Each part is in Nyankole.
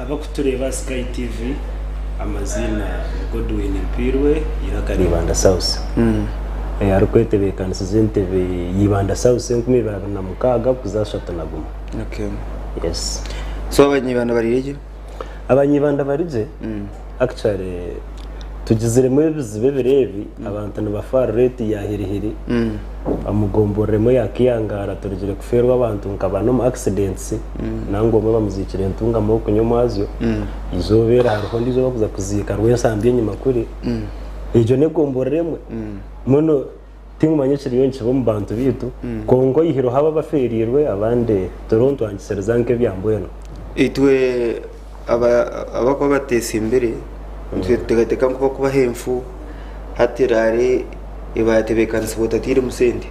Abakutureeba aha Sky TV, amaziina ni Godwin Mpiirwe, eiraka rya Ibanda South. Arikwetebeekanisiza entebe ya Ibanda South 2026 kuza 31. Okay. Yes. So abanyibanda bariire gye? Abanyibanda bari gye. Actually tugiziremu ebizibu ebiro ebi, abantu nibafa rate ya hirihiri. Omu gomborora emwe ya Kiyangara turugire kufeerwa abantu nka bana omu accidents, nangwa omwe bamuziikire Ntungamo okunywa omwazyo. Eizooba eri hariho ondiijo ou barikuza kuziika Rwensambya enyima kuri. Egyo n'egomborora emwe. Mbwenu tinkumanya ekiriyo nikiba omu bantu baitu, kwonka oihireho abo abafeereirwe abandi turiho nitwangisiriza nk'ebya mbwenu. Itwe abakuba batetsimbire nituteekateeka ngu bakubaha enfu hati eraare eba yatebeekanisibwa otatairemu sente.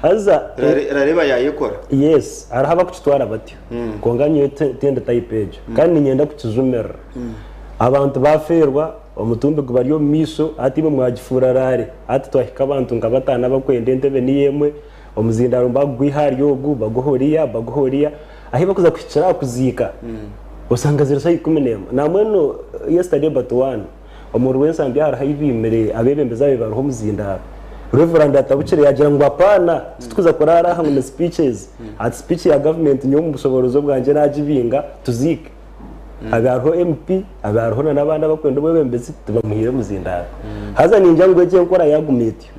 Haza Eraare eba yaayekora. Yes, hariho abakukitwara batyo kwonka nyowe tindi type egyo kandi niinyenda kukijumirira. Abantu baafeerwa omutumbi gubari omu maisho hati imwe mwagifuura raare hati twahika abantu nka bataano abakwenda entebe niyo emwe Omuzindaaro nibagugwiha ahari ogu, baguha oriya, baguha oriya. Ahi barikuza kuhikira aha kuziika, osanga ziri shaaha 11. Nambwenu yesterday but one, omu Rwensambya hariho ahi baimire abeebembezi ababaire bariho omuzindaaro. Reverand atabukire yaagira ngu apaana, titukuza kuraara aha ngu ni speeches. Ati speech ya government nyowe omu bushoboorozi obwangye naagibinga, tuziike. Habe hariho MP, habe hariho na n'abandi abarikwenda obwebembezi, tibamuhaire muzindaaro. Haza ningira ngu egyo enkora yaaguma etyo,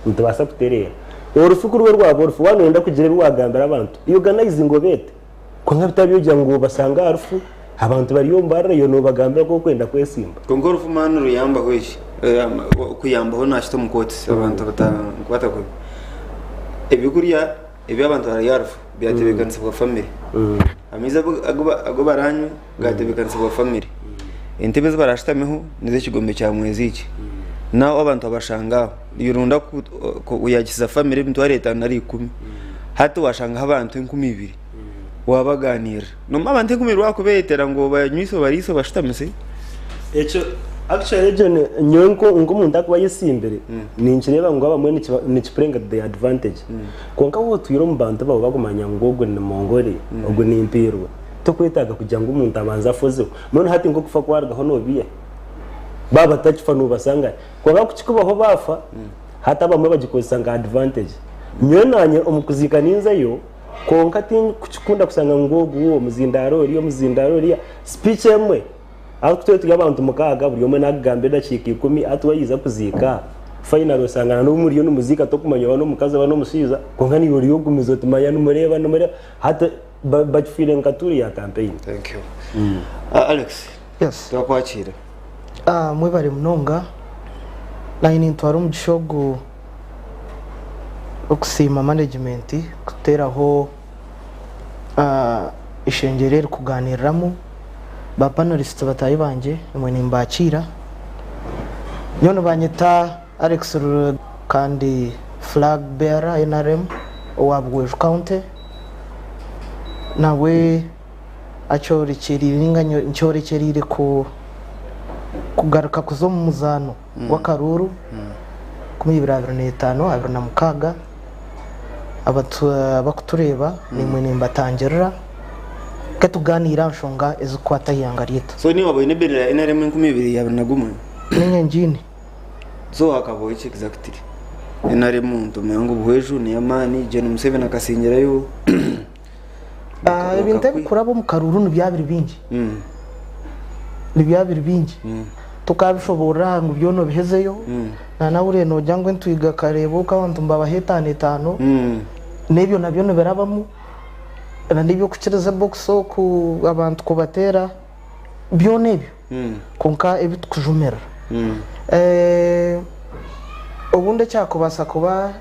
nitubaasa kutereera. Orufu ku rube rwaba orufu, waaba nooyenda kugira ebi waagambira abantu, organizinga obeete. Kwonka bitari ogira ngu obasange aha rufu, abantu bari omu barira, iwe noobagambira ku orikwenda kwesimba. Kwonka orufu mani niruyambaho eki, kuyambaho naakita omu kooti abantu batakwata kubi. Ebyokurya ebi abantu bararya aha rufu byatebeekanisibwa famire. Amaizi agu baranywa gatebeekanisibwa famire. Entebe ezi barashutameho n'ez'ekigombe kya Mweziiki. Naho abantu obashanga aho. Niyorunda kuyagisiza famire emitwaro etaano nari ikumi. Hati washangaho abantu 2000 wabaganirira. Nomanya abantu 2000 wakubeetera ngu obanywise, obariise, obashutamise. Ekyo actually ekyo nyowe nk'omuntu arikuba ayesimbire ninkireeba ngu abamwe niki playinga to their advantage. Kwonka waaba otwire omu bantu baawe bakumanya ngu ogu ni mongore, ogu ni mpiirwe, tokwetaaga kugira ngu omuntu abanze afozeho. Mbwenu hati nk'okufa kwarugaho noobiiha? Baaba batakifa noobasanga hi? Kwonka ku kikubaho baafa, hati abamwe bagikozesa nka advantage. Nyowe naanye omu kuziika ninzayo, kwonka tinkukikunda kushanga ngu ogu omuzindaaro oriya, omuzindaaro oriya, speech emwe. Ahabw'okuba twaba turi abantu mukaaga, buri omwe naakugamba edakiika ikumi, hati waija kuziika, finally osanga na n'obu muriyo nimuziika tokumanya oba n'omukazi oba n'omushaija, kwonka naiwe oriyo ogumize oti manya nimureeba nimureeba, hati bakifiire nka tool ya campaign. Thank you. Alex, Yes. twakwakira. Ah, mwebare munonga. Nanye nintwara omugisha ogu okusiima management kuteeraho ah, ishengyero eri kuganiriramu. Ba panelists bataahi bangye imwe nimbakiira. Nyowe nibanyeta Alex kandi flag bearer NRM owa Buhweju County. Nawe akyorekyereire ninga nkyorekyereire kugaruka kuza omu muzaano gw'akaruuru 2025, 26. Abakutureeba naimwe nimbatangirira ke tugaaniire aha nshonga ezikukwata aha ihanga ryaitu. So niiwe waaba oine ebendera ya NRM 2021? Niinye ngiine. So hakabaho ki exactly? NRM nitumanya ngu Buhweju ney'amaani, Gen Museveni akasingirayo. Ebintu ebikuraba omu karuuru nibyaba biri bingi, nibyaba biri bingi. Tokabishoboorora aha ngu byona obihezeyo, nanahurire nogira ngu entwiga ekareeba oku abantu nibabaha etaano etaano, n'ebyo nabyo nibirabamu, n'eby'okukiriza ebokisi oku abantu kubateera, byona ebyo. Kwonka ebi tukujumirira. Obundi ekyakubaasa kuba.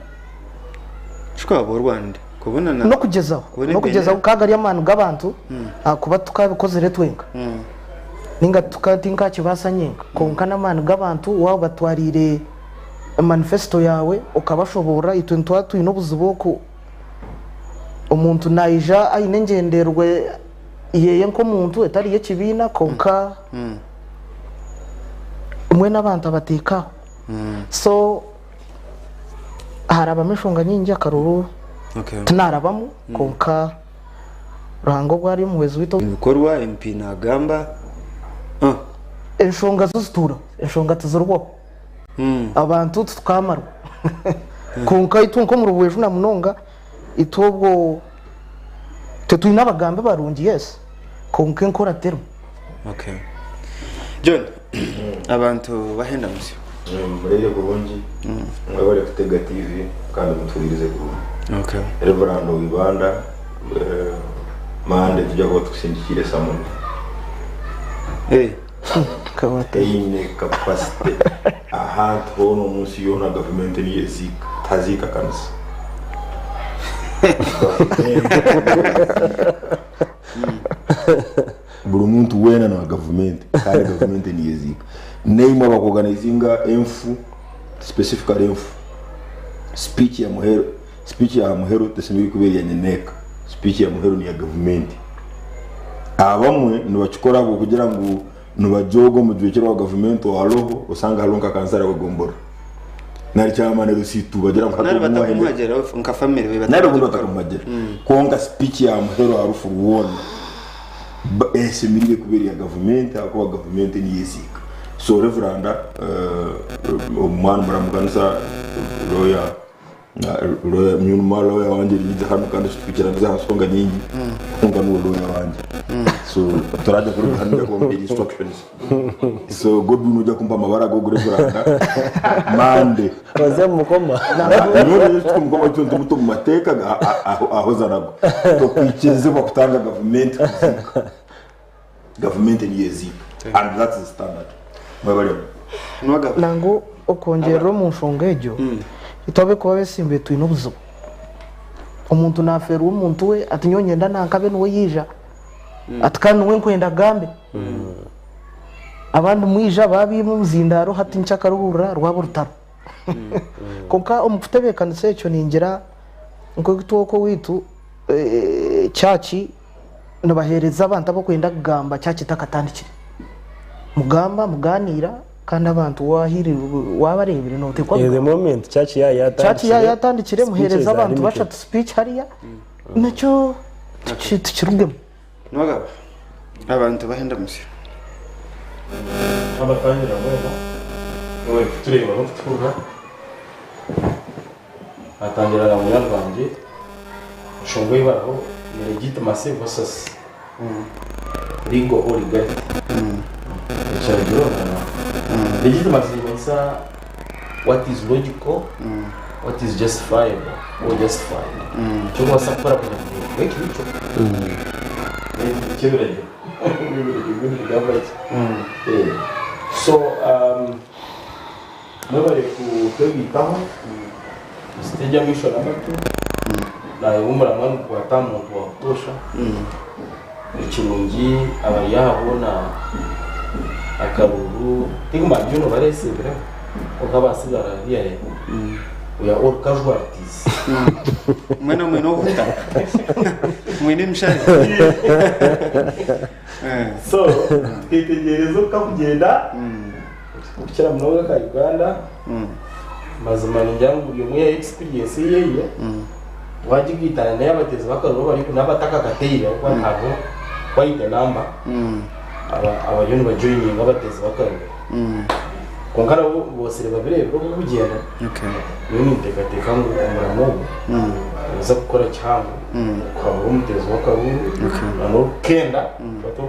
Kikaba orwanda kubonana. N'okugyezaho, n'okugyezaho ka gari amaani g'abantu ahakuba tukabikozire twenka ninga tinkakibaasa nyenka kwonka n'amaani g'abantu waaba obatwariire manifesito yaawe okabashoboorora itwe nituba twine obuzibu oku omuntu naija aine engyendererwa yeye nk'omuntu etari y'ekibiina kwonka mbwenu abantu abateeka aho so harabamu enshonga nyingi akaruru Okay. tinarabamu kwonka. Ruhanga obu ari omuhwezi waitu. Ebikorwa, MP nagamba. Ah. Enshonga zo zituuraho, enshonga tizirwaho. Abantu titukamarwa. Kwonka itwe nk'omuri Bweju na munonga, itwe obwo itwe twine abagambi barungi yes, kwonka enkora terimu. Okay. John, abantu bahenda musyo. Murere kurungi, mwebare kutega TV kandi mutuhuririze kurungi. Okay. Reverand Oibanda, Mande tujya kuba tukusindikiire samoni. Hey. Eine capacity ahantu hoona omu nsi yoona gavumenti niyo eziika, tihaziika kanisa. Gavumenti niyo eziika. Buri muntu weena na gavumenti kandi gavumenti niyo eziika. Naimwe abakuorganizinga enfu, specifically enfu, speech ya muheru, speech ya muheru tesemeriire kuba eri ya nyineeka, speech ya muheru neya gavumenti. Abamwe nibakikora ahabw'okugira ngu nibajooga omujwekyerwa wa gavumenti owaroho osanga hariho nka kansara w'egomborora nari chairman LC2 bagira ngu hati Nari ogu wahenda batakumwagira nka family be nari obundi batakamwagira kwonka speech ya muheru aha rufu rwona ba- esemerire kuba eri ya gavumenti ahakuba gavumenti niyo eziika so reveranda omwana muramukanisa lawyer Lawyer nyuma lawyer wangye yaija hanu kandi tukirangiza aha nsonga nyingi kwonka niwe lawyer wangye so turaja kuruga hanu nja kubamuha instructions so Godwin oja kumpa amabara ago Reveranda Mande Oze mukoma. nyowe tukumukoma itwe ntumuta omu mateeka ahoza nago tokwikirizibwa kutanga gavumenti kuziika gavumenti niyo eziika and that's the standard mwebale Nwagaba. Nangwa okwongyerera omu nshonga egyo, itwe abarikuba beesimbiire twine obuzibu. Omuntu naafeerwa omuntu we ati nyowe niinyenda nanka abe niwe yaija, ati kandi niwe nkwenda agambe. Abandi mwija baabaima omuzindaaro hati nikyo akaruhurira rwaba orutaro. Kwonka omu kutebeekanisa ekyo ningira nk'oku itwe owaitu church nibaheereza abantu abarikwenda kugamba church etakatandikire. Mugamba, mugaaniira kandi abantu waabareebire nooteekwa In the kugamba. moment church ya Church yatandikire yaaba yatandikire muheereze speeches are abantu limited. bashatu speech hariya nakyo tukirugemu. Niwagaba abantu bahenda musyo. Abatangira mwena mwebare kutureeba n'okutuhurira. Natangira na munywani wangye enshonga ei bariho ni legitimacy versus legal or legality. Ekiragiro na legitimacy nikimanyisa what is logical, what is justifiable or justified. Eki orikubaasa kukora kugira ngu eki nikyo. Eky'ebiragiro. Ebiragiro byo nibigamba ki? So Mwebare kutwegaitaho musitegye amaisho n'amatu nayeba omuramwa nigukwata aha muntu wa butoosha ekirungi abari aha boona akaruuru tikumanya mbwenu bareesibireho kwonka abasigara hariya we are all casualties. Mwena mwine obuhuta mwine emishari. So twetegyereze oku kakugyenda. Okukira munonga aka Uganda, mazima ningira ngu buri omwe experience eyeye, wagigaitana n'eyabateezi b'akaruru abariho n'abatakakateire ahabw'okuba hariho quite a number abariyo nibajoininga abateezi b'akaruru. Kwonka nabo boosire babireebire obu birikugyenda, nyowe ninteekateeka ngu omurimo ogu niguza kukora kihango kuhabura omuteezi w'akaruru na n'orikukenda, ti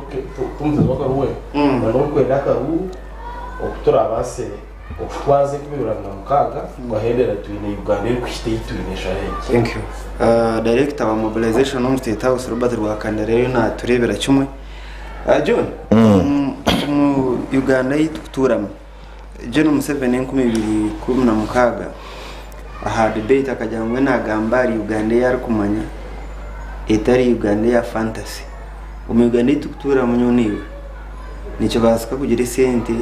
omuteezi w'akaruru wenka, na n'orikwenda akaruru. Oku turaabaase okutwaza 2026 twahendera twine Uganda erikuhita ei twine eshaaha egi. Thank you. Director wa mobilization omu State House Robert Rwakandara ariyo natureebera kimwe. John, omu Uganda ei turikuturamu, Gen Museveni 2016 aha debate akagira ngu we nagamba ahari Uganda ei arikumanya etari Uganda eya fantasy. Omu Uganda ei turikuturamu nyowe naiwe, Nikibaasika kugira esente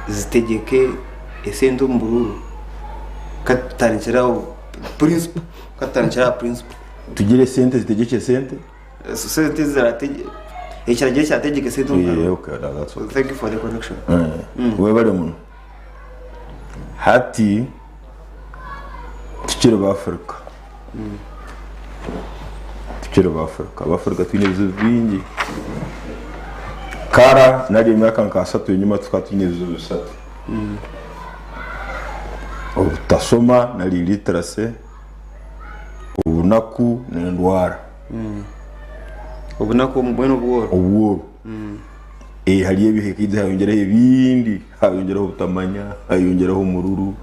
zitegyeke esente omu buruuru ka tutandikire aho principle ka tutandikire aha principle. Tugire esente zitegyekye esente? Esente zirategye ekiragiro kyategeka esente omu Yeah, karuuru. okay, that- that's okay. Thank you for the correction. Webale muno. Hati tukiri b'Africa. Tukiri Abafrika. Abafrika twine ebizibu bingi. Kara nari emyaka nka ashatu enyima tukaba twine ebizibu bishatu. Obutasoma nari illiteracy, obunaku n'endwara. Obunaku mbwenu obworo. Obworo. Eh, hariyo ebihika hayongyeraho ebindi, hayongyeraho obutamanya, hayongyeraho omururu,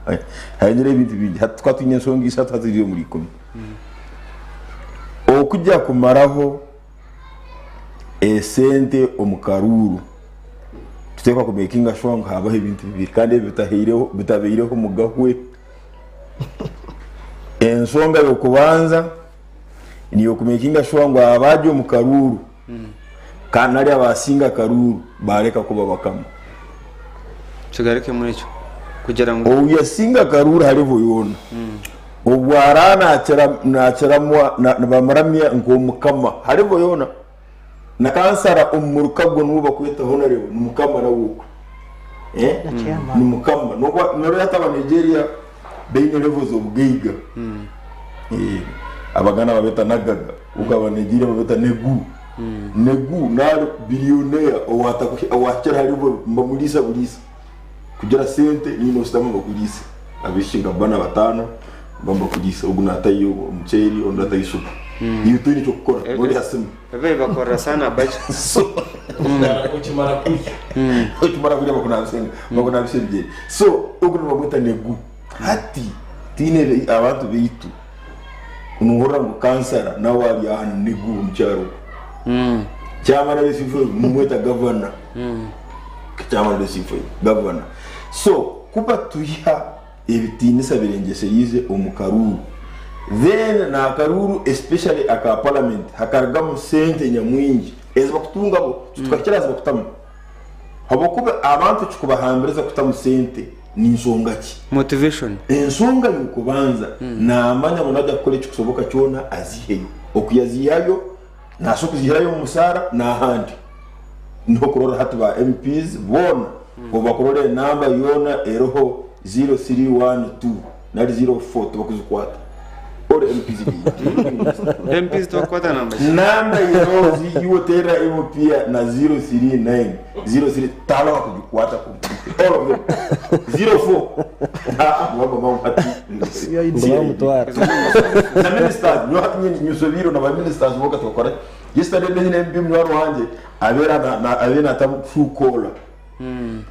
hayongyeraho ebintu bingi. Hati tukaba twine enshonga ishatu hati ziri omuri ikumi. Okujya kumaraho esente omu karuuru, tuteekwa kumekinga shuwa ngu habaho ebintu bibiri kandi ebi bitahaireho bitabaireho mugahwe. Ensonga y'okubanza niyo okumekinga shuwa ngu abaari omu karuuru kandi nari abasinga akaruuru bareka kuba bakama. Kigarukemu ekyo kugira ngu. Ou yasinga akaruuru hariho yoona obu araa nakiramwa nibamuramya nk'omukama hariho yoona na kansara omu muruka gwe niwe bakweta honorable ni mukama nawe ogwe Na chairman. ni mukama noreeba hati aba Nigeria baine levels obugaiga Abaganda babeta nagaga kwonka aba Nigeria babeta negu. Negu nari billionaire owahikire ahari bo nibamuriisa buriisa. Kugira sente niiwe noshutama bakuriise. Abaishiki nka bana batano nibaba nibakuriisa. Ogu natayo omuceeri ondi atayo supu. Iwe toine eky'okukora nori aha simu. Babaire bakorera sana baja. Okimara kurya. Okimara kurya bakunabisa ebigyere. So ogu nibamweta negu. Hati twine abantu baitu nohurira ngu kansara nawe ari aha negu omu kyaro okwo. Chairman w'esiifo mumweta gavana. Chairman w'esiifo gavana. So ku batuha ebitiinisa birengyesereize omu karuuru then n'akaruuru especially aka parliament hakarugamu sente nyamwingi ezi bakutunga bo tukakira aha zibakutamu. Habwokuba abantu ekikubahambiriza kutamu sente ni nshonga ki? Motivation. Enshonga y'okubanza, naamanya ngu naija kukora ekirikusoboka kyona aziiheyo. Oku yaziihayo, naabaasa kuziihirayo omu mushaara n'ahandi. Niho okurora hati ba MPs boona obu bakurora enamba yoona eriho ziro siri wani tu nari ziro fo tibakuzikwata. All MPs including minister. MPs tibakukwata namba ki? Namba eriho iwe oteerera MP na 039 03 tihariho ahakugikwata completely all of them 04 haa nibaguma ngu hati Ngu bamutwara. Na ministers nyowe hati nyine nyosobiirwe na ba ministers bonka tibakora yesterday nyine MP munywani wangye abeera na na abeera natamu true caller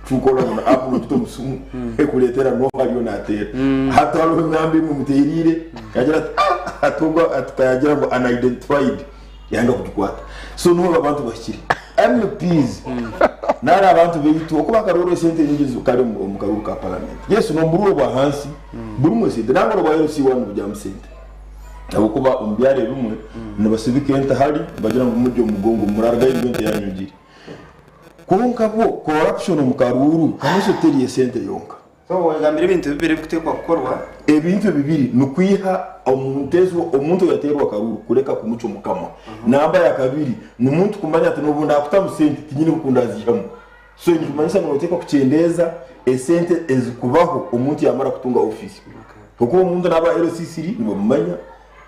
Truecaller ngu na app nogita omu simu ekureetera n'oha ariyo naateera. Hati hariho enamba emwe emuteereire yagira ati ah hati ogwo ati kayagira ngu unidentified yanga kugikwata. So niho abantu bahikire. MPs nari abantu baitu oku bakaroora esente nyingi ezi kare omu karuuru ka parliament. Yes n'omu buruuru obwa hansi burimu esente nangwa n'obwa LC1 nibugyamu sente. Ahabw'okuba omu byaro ebimwe nibasibika ente hari nibagira ngu murye omu mugongo muraarugayo nibwo ente yaanyu egire. Kwonka bwo corruption omu karuuru hamwe so teri esente yonka. So wagambire ebintu bibiri ebikutekwa kukorwa. Ebintu ebibiri nikwiha omuntu ezo omuntu oyaterwa akaruuru kureka kumucwa omukamwa. Namba yakabiri nomuntu kumanya ati nobu ndakutamu sente tinyine oku ndazihamu. So nikimanyisa ngu notekwa kukyendeza esente ezikubaho omuntu yamara kutunga office. Kuba omuntu naba LC three nibamumanya,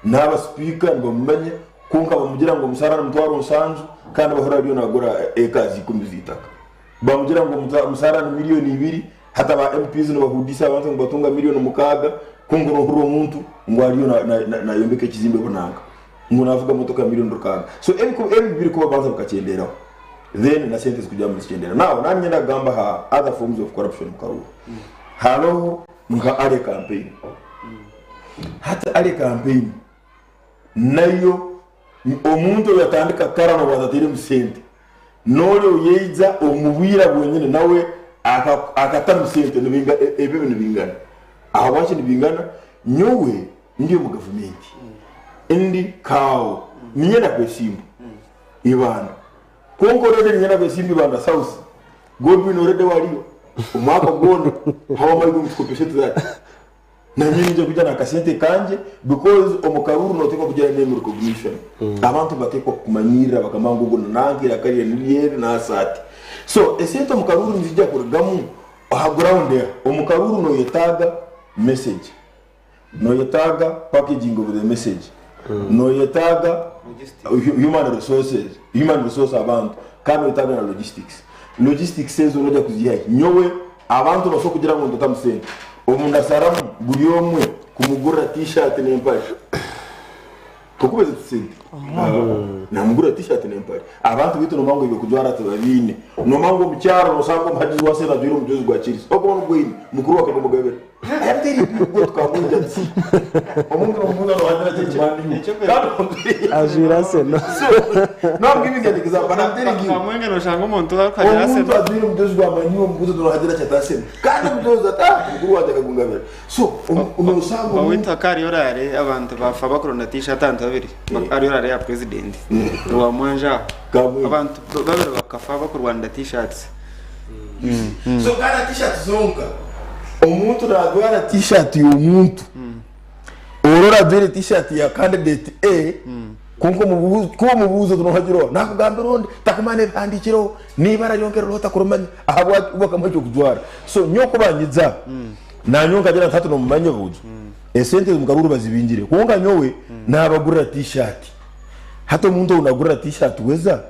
naba speaker nibamumanya. Kwonka bamugira ngu omusaara ni mutwaro nsanju kandi bahurira ariyo nagura ekazi ikumi z'eitaka. Bamugira ngu omusaara ni miriyoni ibiri hati aba MPs nibahudisa abantu ngu nibatunga miriyoni mukaaga kwonka nohurira omuntu ngu ariyo nayombeka ekizimbe bunanka ngu navuga motoka ya miriyoni rukaaga. So ebi bibiri kubabanza bikakyenderaho then na sente zikugira ngu nizikyendera. Now nanye niinyenda kugamba aha other forms of corruption omu karuuru. Hariho nka early campaign. Hati early campaign Nayo omuntu oyatandika kara nobu atatairemu sente, nori oyaija omu bwira bwenyini nawe akatamu sente ebyo nibingana. Ahabwaki nibingana? Nyowe ndi omu gavumenti, ndi kaawo, niinyenda kwesimba Ibanda, kwonka already niinyenda kwesimba Ibanda South, Godwin already we ariyo omwaka gwona, how am I going to compensate that? Nanye ninyija kwija nakasente kangye because omu karuuru noteekwa kugira name recognition. Abantu nibateekwa kukumanyirira bakamanya ngu ogu ni nanka eiraka rye niryo eri naasa ati. So esente omu karuuru nizija kurugamu aha ground aha. Omu karuuru noyetaaga message, noyetaaga packaging of the message. Noyetaaga human resources, human resource abantu kandi noyetaaga na logistics. Logistics ezo orajya kuziiha hi? Nyowe abantu nosobola kugira ngu nitutamu sente, obu ndasaramu buri omwe kumugurira t-shirt n'empare. Tokubeza sente. Namugurira t-shirt n'empare. Abantu baitu nomanya ngu ebyokujwara tibabiine. Nomanya ngu omu kyaro nosanga omuhagizi wa sente ajwaire omujoozi gwa Chelsea. Okuba nigwo mukuru we akagumugabira. Ajwaire Arsenal. Kamwenge noshanga omuntu arikuhagira omuntu Arsenal. ajwaire omujozi gwa Man U omuguzi nohagira kyata Arsenal kandi omujozi ati ah mukuru wangye akagungabira so nosanga omuntu Owaitu akaba ariyo oraare abantu bafa bakuronda t-shirt abantu babiri ariyo oraare ya president Rwamwanja aho Kamwenge. abantu babiri bakafa bakurwanira t-shirts. So kandi t-shirt zonka omuntu najwara t-shirt y'omuntu ora orajwaire t-shirt ya candidate A kwonka omubuuza ku omubuuza oti nohagira oha nakugambira ondi takumanya n'ebihandiikireho n'eibara ryonka eririho takurimanya ahabwaki bakamuha eky'okujwara so nyowe ku banyija nanyowe nkagira nti hati nomumanya obuuzo esente ezi mukaruru bazibingire kwonka nyowe nabagurira t-shirt. Hati omuntu ou nagurira t-shirt weza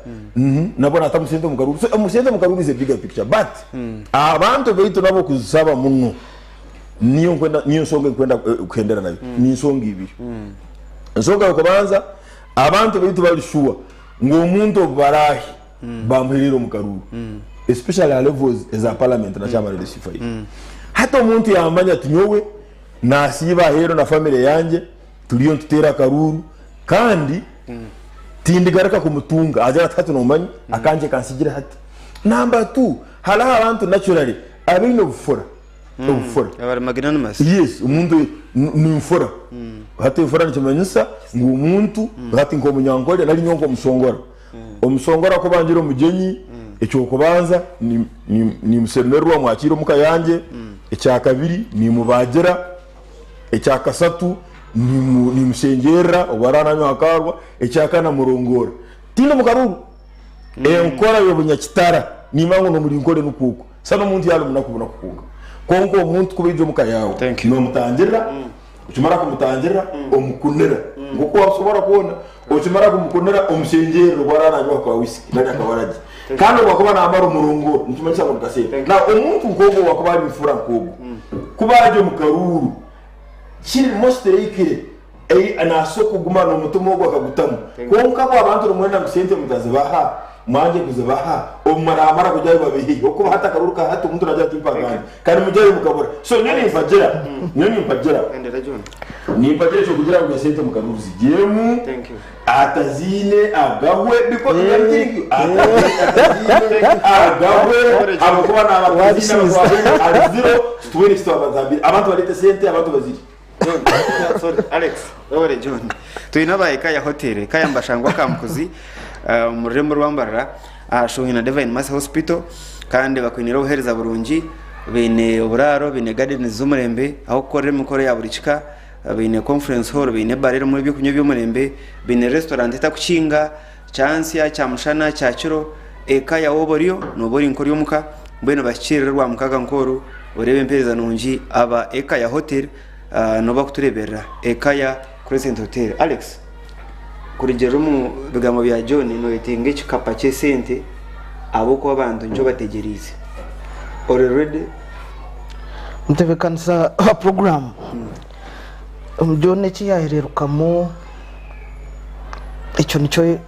nabwo natamu sente omu karuuru. So omu sente omu karuuru is a bigger picture but abantu baitu nabo kuzisaba muno niyo nkwenda niyo nsonga nkwenda kuhendera nayo ni nsonga ibiri. Ensonga yokubanza abantu baitu bari sure ngu omuntu obu baraahe bamuherere omu karuuru especially aha levels eza parliament na chairman LC5. Hati omuntu yamanya ati nyowe nasiiba aheeru na family yangye Turiyo nituteera akaruuru kandi tindigaruka kumutunga. Agira ati hati nomanya akangye kansigire hati. Number two, hariho abantu naturally abaine obufura. Obufura. Abari magnanimous. Yes, omuntu ni nfura. Hati enfura nikimanyisa ngu omuntu hati nk'omunyankore nari nyowe nk'omushongora. Omushongora ku bangira omugyenyi, eky'okubanza nimusemererwa mwakiire omuka yangye, ekyakabiri nimubaagira. Ekyakasatu, nimushengyerera obu araba nanywa akarwa. Ekyakana, murongoora. Tindi omu karuuru. Enkora y'obunyakitara nimanya ngu n'omuri Nkore nikwo okwo. Shana omuntu yaaba ari omunaku bunaku kwonka. Kwonka omuntu ku aija omuka yaawe, Thank you. nomutangirira, okimara kumutangirira, omukunira nk'oku wakusobora kwona. Okimara kumukunira, omushengyerera obu araba nanywa ka wisiki nari akawaragi. Kandi obu akuba namara omurongoora, nikimanyisa ngu nikaseera. Now omuntu nk'ogwo owakuba ari nfura nk'ogwo, ku baaja omu karuuru, kiri most likely naabaasa kuguma n'omutima ogwo akagutamu. Kwonka bo abantu nimwenda ngu sente mutazibaha, mwangye kuzibaha, obu muraamara kugyayo babeiheyo. Ahabw'okuba hati akaruuru ka hati omuntu naagira ati mpa agandi. Kandi mugyayo mukabura. So nyowe nimpagira, nyowe nimpagira. Nimpagira eky'okugira ngu esente omu karuuru zigyemu, ataziine agahwe because we are telling you ataziine agahwe ahabw'okuba naaba ataziine abakuba ari zero titwine eki twabagambire. Abantu bareete esente abantu bazirye. John, sorry, Alex, ore John. Twine aba Ekaya Hotel, Ekaya Mbashangwa Kamukuzi, omu rurembo rwa Mbarara, aha Shuhi na Divine Mercy Hospital, kandi bakwinire obuheereza burungi, baine oburaaro, baine gardens z'omurembe, ah'okukorera emikoro ya buri kika, baine conference hall, baine ebaara erimu ebyokunywa eby'omurembe, baine restaurant etakukinga, kyantsya, kyamushana, kyakiro, Ekaya waaba oriyo, nooba ori nk'ori omuka, mbwenu bahikiirire orwamukaaga nk'oru, oreebe empeereza nungi aba Ekaya Hotel nibo barikutureeberera, Ekaya Crescent Hotel. Alex, kurugiirira omu bigambo bya John, nooyetenga ekikapa ky'esente ahabw'okuba abantu nikyo bategyereize. Ori ready? Ntebeekanisa puroguraamu, John eki yaahereerukamu ekyo nikyo.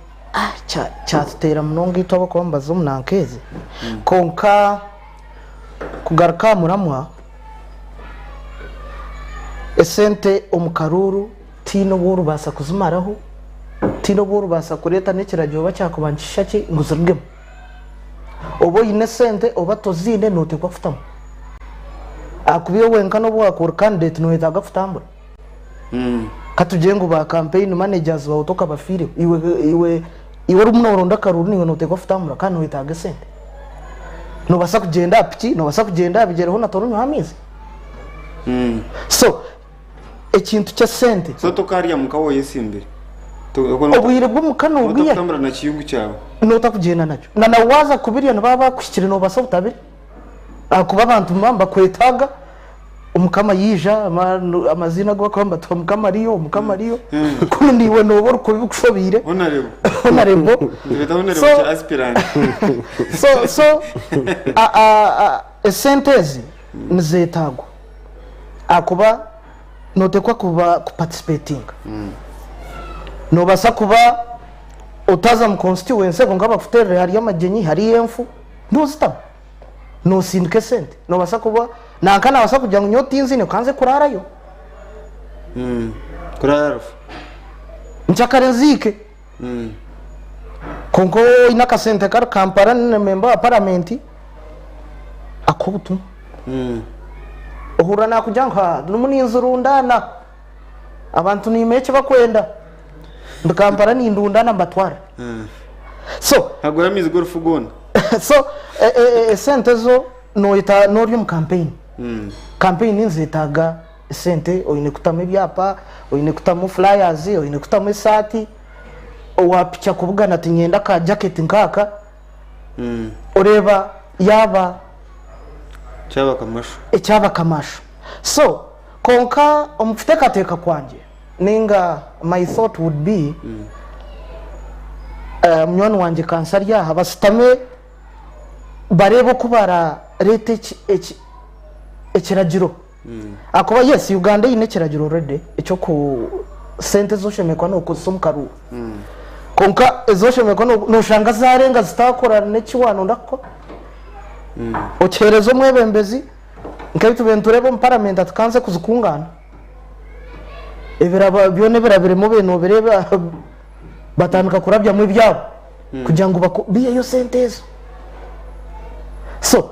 Kyatuteera munonga itwe abarikuba nibaza omu nanka ezi. Kwonka kugaruka aha muramwa, esente omu karuuru tihaine obu oribaasa kuzimaraho, tihaine obu oribaasa kureeta n'ekiragiro oba kyakuba nikishusha ki ngu zirugemu. Oba oine esente oba toziine nooteekwa kufutamu. Ahakuba iwe wenka n'obu waakuba ori kandidate nooyetaaga kutambura. Katugire ngu ba campaign managers bawe tokabafiireho, iwe iwe iwe orimu noronda akaruuru niiwe noteekwa kutambura kandi noyetaaga esente. Nobaasa kugyenda aha piki, nobaasa kugyenda aha bigyere hoona torinywaho amaizi. So ekintu ky'esente. So tokarya muka woyesimbire. Obwire bw'omuka nobwiha? Notakutambura na kiyungu kyawe. Notakugyenda nakyo. Na na waaza kubirya nibaba bakuhikire nobaasa obutabirya ahakuba abantu nibaba nibakwetaaga. Omukama yaija, amaziina agu barikuba nibatuha Mukama ariyo, Mukama ariyo, kunu naiwe nooba orikuba bikushobeire. Honorable. Honorable. Nibeta honorable So- kya aspirant. So, so a, a, a, esente ezi nizeetaagwa ahakuba nooteekwa kuba kuparticipatinga. Noobaasa kuba otaza mu constituency kwonka bakuteerere hariyo amagyenyi, hariyo enfu, noozitamu. Noosindika esente. Noobaasa kuba nanka naabaasa kugira ngu nyowe tinzine ka nze kuraarayo. Kuraara rufu. Nkyakare nziike. Kwonka oine akasente kari Kampala na memba wa paramenti akuha obutumwa. Ohurira naakugira ngu haa ndimu ninzirundaana, abantu niimanya eki bakwenda, ndi Kampala nindundaana mbatware. So Agura amaizi g'orufu goona. so esente zo noyeta nori omu campaign. Campaign nizetaaga esente, oine kutamu ebyapa, oine kutamu flyers, oine kutamu esaati, owapikya kubugana ati niinyenda ka jacket nkaaka, oreeba yaaba Kyaba kamasho. Ekyaba kamasho. So kwonka omu kuteekateeka kwangye ninga my thought would be munywani wangye Kansa ari aha bashutame bareebe oku barareete ekiragiro ahakuba yes Uganda eine ekiragiro already ekyoku sente ezi oshemereire kuba nokozesa omu karuuru kwonka ezi oshemereire kuba noshanga zarenga zitakora n'eki wanonda kukora okihereza omwebembezi nk'ebi tubaire nitureeba omu paramenti ati kanze kuzikungaana ebiraba byona ebirabiremu obaire nobireeba batandika kurabyamu ebyabo kugira ngu biiheyo sente ezo so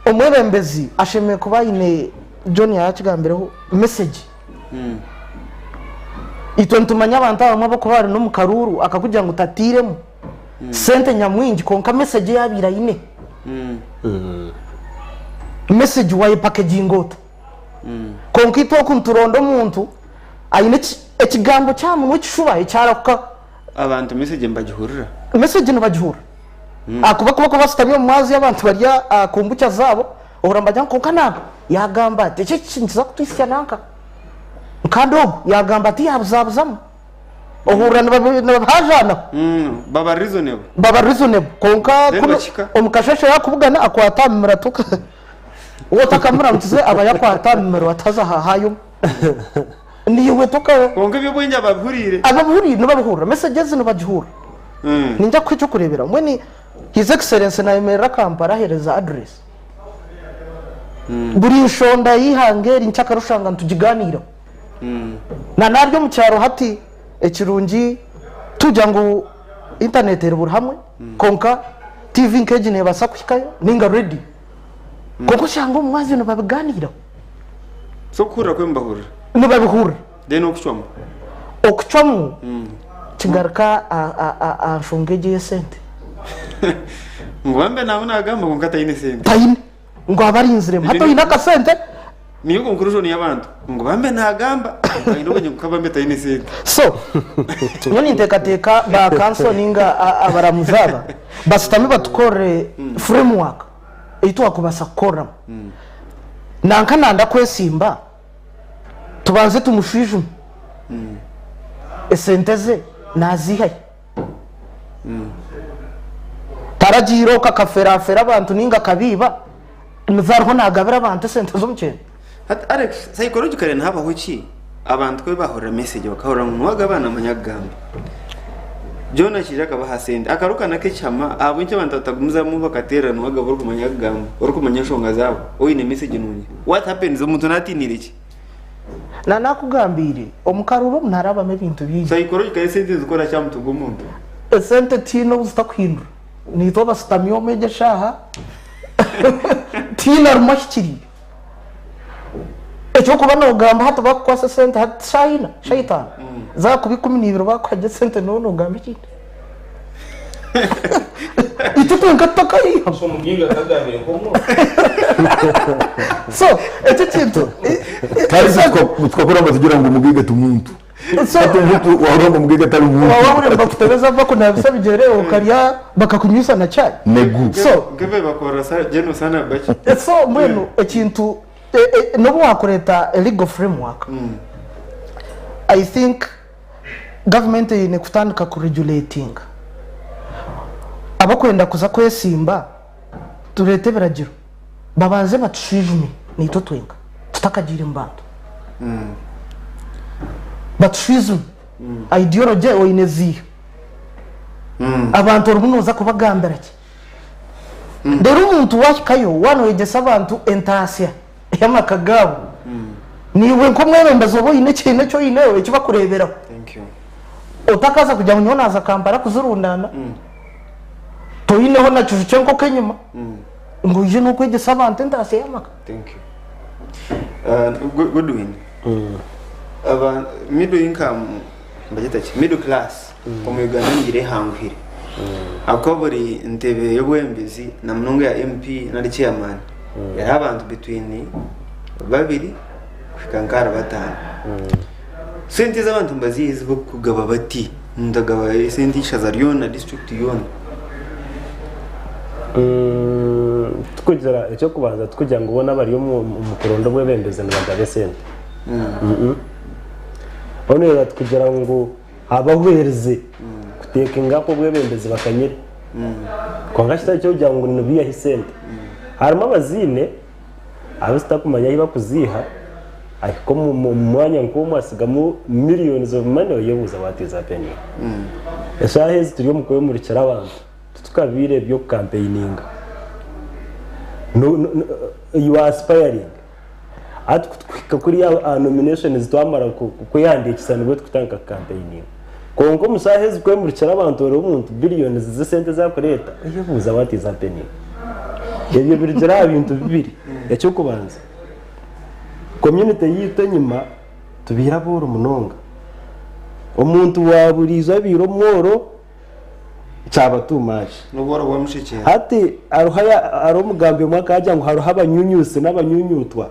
Omwebembezi ashemereire kuba aine, John yaakigambireho, message. Itwe nitumanya abantu abamwe abarikuba bari n'omu karuuru akakugira ngu tatairemu sente nyamwingi kwonka message ei abaire aine, message wayepakeginga ota? Kwonka itwe oku nituronda omuntu aine ekigambo ky'aha munwa ekishuba ekyarahuka. Abantu message nibagihurira. Message nibagihurira. Ahakuba ku barikuba bashutami omu mwazyo abantu bari aha kombucha zaabo, ohurira nibagira ngu kwonka nanka yaagamba ati eki eki nikiza kutuhitsya nanka. Kandi ogu yaagamba ati yaabuzabuzamu. Ohurira nibabihajaanaho. Baba reasonable. Baba reasonable. Kwonka Then kunu bakihika. omu kasheeshe yaakubugana akwata aha mimiro atuuka. Ou otakamuramukyize aba yakwata aha mimiro ataza haahayo. Naiwe toka. Kwonka eby'obwengye ababihuriire. Ababihuriire nibabihurira. Message ezi nibagihurira. Niinyija kukuha eky'okureeberaho. Mbwenu His Excellency naayemerera Kampala aheereza address. Buri nshonda y'eihanga eri nkyakare oshanga nitugigaaniiraho. Na naarya omu kyaro hati ekirungi tikugira ngu internet eri buri hamwe kwonka TV nk'egi neebaasa kuhikayo nainga radio. Kwonka oshanga omu mwazyo nibabigaaniiraho. So okuhurira kwe nibahurira. Nibabihurira. Then okucwamu? Okucwamu kigaruka aha nshonga egyo ey'esente. Ngu bambe naawe naagamba kwonka taine sente. Taine. Ngu aba arinziremu. Hati oine akasente. Niyo conclusion y'abantu. Ngu bambe naagamba aine obwengye kwonka bambe taine sente. So, nyowe ninteekateeka ba kanso ninga abaramuzi aba bashutame batukorere framework ei twakubaasa kukoreramu. Nanka nanda kwesimba. Tubanze tumushwijume esente ze naziiha hi? Taragiire okwo akaferafera abantu ninga akabiiba nizo ariho nagabira abantu esente z'omukyeno? Hati Alex, psychologically nihabaho ki abantu ku bahurira message bakahurira ngu niwagaba namanya kugamba. John akiija akabaha sente akaruka nako ekihama ahabw'enki abantu batagumizamu bakateerera niwagaba orikumanya kugamba orikumanya enshonga zaabo oine message nungi. What happens omuntu natiinire ki? Na nakugambiire omu karuuru omu niharabamu ebintu bingi. Psychologically esente nizikora ki aha mutwe gw'omuntu? Esente tihaine obu zitakuhindura. Naitwe abashutami omu egi eshaaha tihaine arimu ahikiriire. Eky'okuba noogamba hati baakukwasa esente hati shaaha ina, shaaha itaano, zaakuba 12 baakuha gye esente nooba noogamba ekindi? Itwe twenka tutakayihamu. So omugaiga akagambire nk'omwojo. So ekyo ekintu Kandi tukakura ngu batugira ngu omugaiga ti muntu. So Hati omuntu wahurira ngu omugaiga tari muntu. Waba wahurira nibakutebeza bakunabisa ebigyere okarya bakakunywisa na chai. Negu. So Nkebe bakorora General Sana Baki. So mbwenu ekintu. N'obu waakureeta a legal framework, I think gavumenti eine kutandika ku regulatinga. Abarikwenda kuza kwesimba, tureete ebiragiro, babanze batushwijume naitwe twenka tutakagiire mu bantu. Batushwijume, ideology oine ziiha? Abantu orimu nooza kubagambira ki? Reero omuntu waahikayo waaba nooyegyesa abantu entaasya y'amaka gaabo, naiwe nk'omwebembezi oba oine ekintu eki oineho eki barikureeberaho. Otakaaza kugira ngu nyowe naaza Kampala kuzirundaana, toineho na kiju ky'enkoko enyima ngu oije n'okwegyesa abantu entaasya y'amaka. Godwin, middle income nibagyeta ki middle class omu Uganda nigira ehanguhire ahakuba buri ntebe y'obwebembezi na munonga eya MP nari chairman eriho abantu between babiri kuhika nk'ahari bataano. Sente ezi abantu nibaziiha ezi barikugaba bati omuntu agaba esente eishaza ryona district yoona. Tikugira eky'okubanza tikugira ngu boona abari omu kuronda obwebembezi nibagaba esente. Onu ati kugira ngu abahwerize kutekinga up obwebembezi bakanyire. Kwonka kitari ky'okugira ngu nibiihahi sente. Harimu abaziine abu tutakumanya ahu bakuziiha ahika omu mwanya nk'omwe asigamu millions of money oyebuuza what is happening. Eshaaha ezi turi omu kwemurikira abantu titukabiire eby'okukampeininga. You are aspiring. Hati ku tukuhika kuriya aha nominations twamara kwehandiikisa nibwo tukutandika kukampeininga. Kwonka omu shaaha ezi kwemurikira abantu oreeba omuntu billions z'esente ezi arikureeta, oyebuuza what is happening? Ebyo birugire aha bintu bibiri. Eky'okubanza, community yaitu enyima tubaire abooro munonga. Omuntu wa buriijo abaire omworo, kyaba too much. N'obworo bwamushekyera. Hati hariho hariho omugambi omwe akagira ngu hariho abanyunyusi n'abanyunyutwa.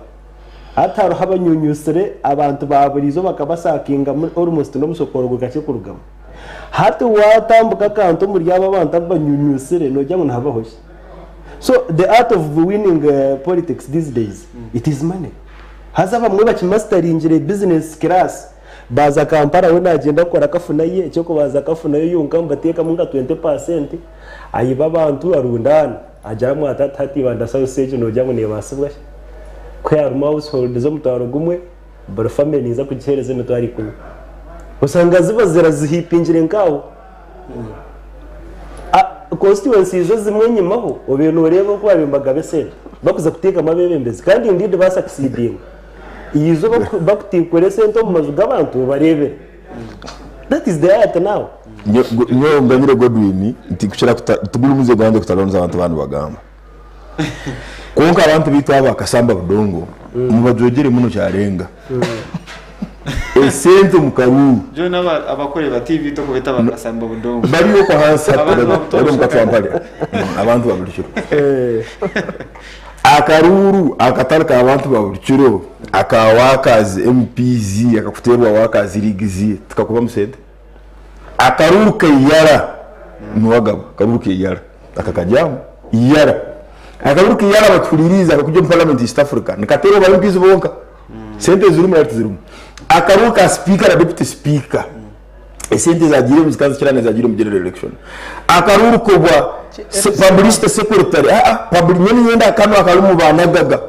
Hati hariho abanyunyusire abantu ba buriijo bakabasakinga almost n'omushokoro gukakye kurugamu. Hati watambuka akantu omuri abo abantu abu banyunyusire nogira ngu nihabaho ki? So the art of winning politics these days it is money. Haza abamwe bakimasitaringire business class. Baaza Kampala we naagyenda kukora kafuna ye, eky'okubanza akafunayo yonka nibateekamu nka 20% ayiba abantu arundaana agira amwata ati hati Ibanda South egi noogira ngu neebaasibwa shi? Ku harimu household z'omutwaro gumwe, buri family ninza kugiheereza emitwaro ikumi. Osanga ziba zirazihipingire nk'aho. Constituencies ezimwe enyimaho obaire nooreeba oku baabaire nibagaba esente bakuza kuteekamu abeebembezi kandi indeed baasucceedinga. Eizooba bakutikura esente omu maju g'abantu obareebere. That is the art now. Nyowe nganyire Godwin nti kukira tuguri muze gwangye kutaronza abantu abandi bagamba. Kwonka abantu baitu aba kasamba budongo mubajwegyere muno kyarenga. Esente omu karuuru. John aba abakureba TV tokubeta bakasamba budongo. Bari okwo ahansi hati bari omu katwampare. Abantu ba buri kiro. Akaruuru akatari ka bantu ba buri kiro aka workers, MPs, akakuteerwa workers leagues tikakubamu sente? Akaruuru kaiyara niwe agaba, akaruuru kaiyara aka kajyamu iyara. Akaruuru kaiyara batuhuririize akakugya omu parliament East Africa nikateerwa ba MPs bonka, sente zirimu nari tizirimu. Akaruuru ka sipiika na deputy sipiika esente ezagiiremu zikaba nizikira n'ezagiire omu general election. Akaruuru k'obwa publicity secretary aa publi nyowe niinyenda kanu akari omu banagaga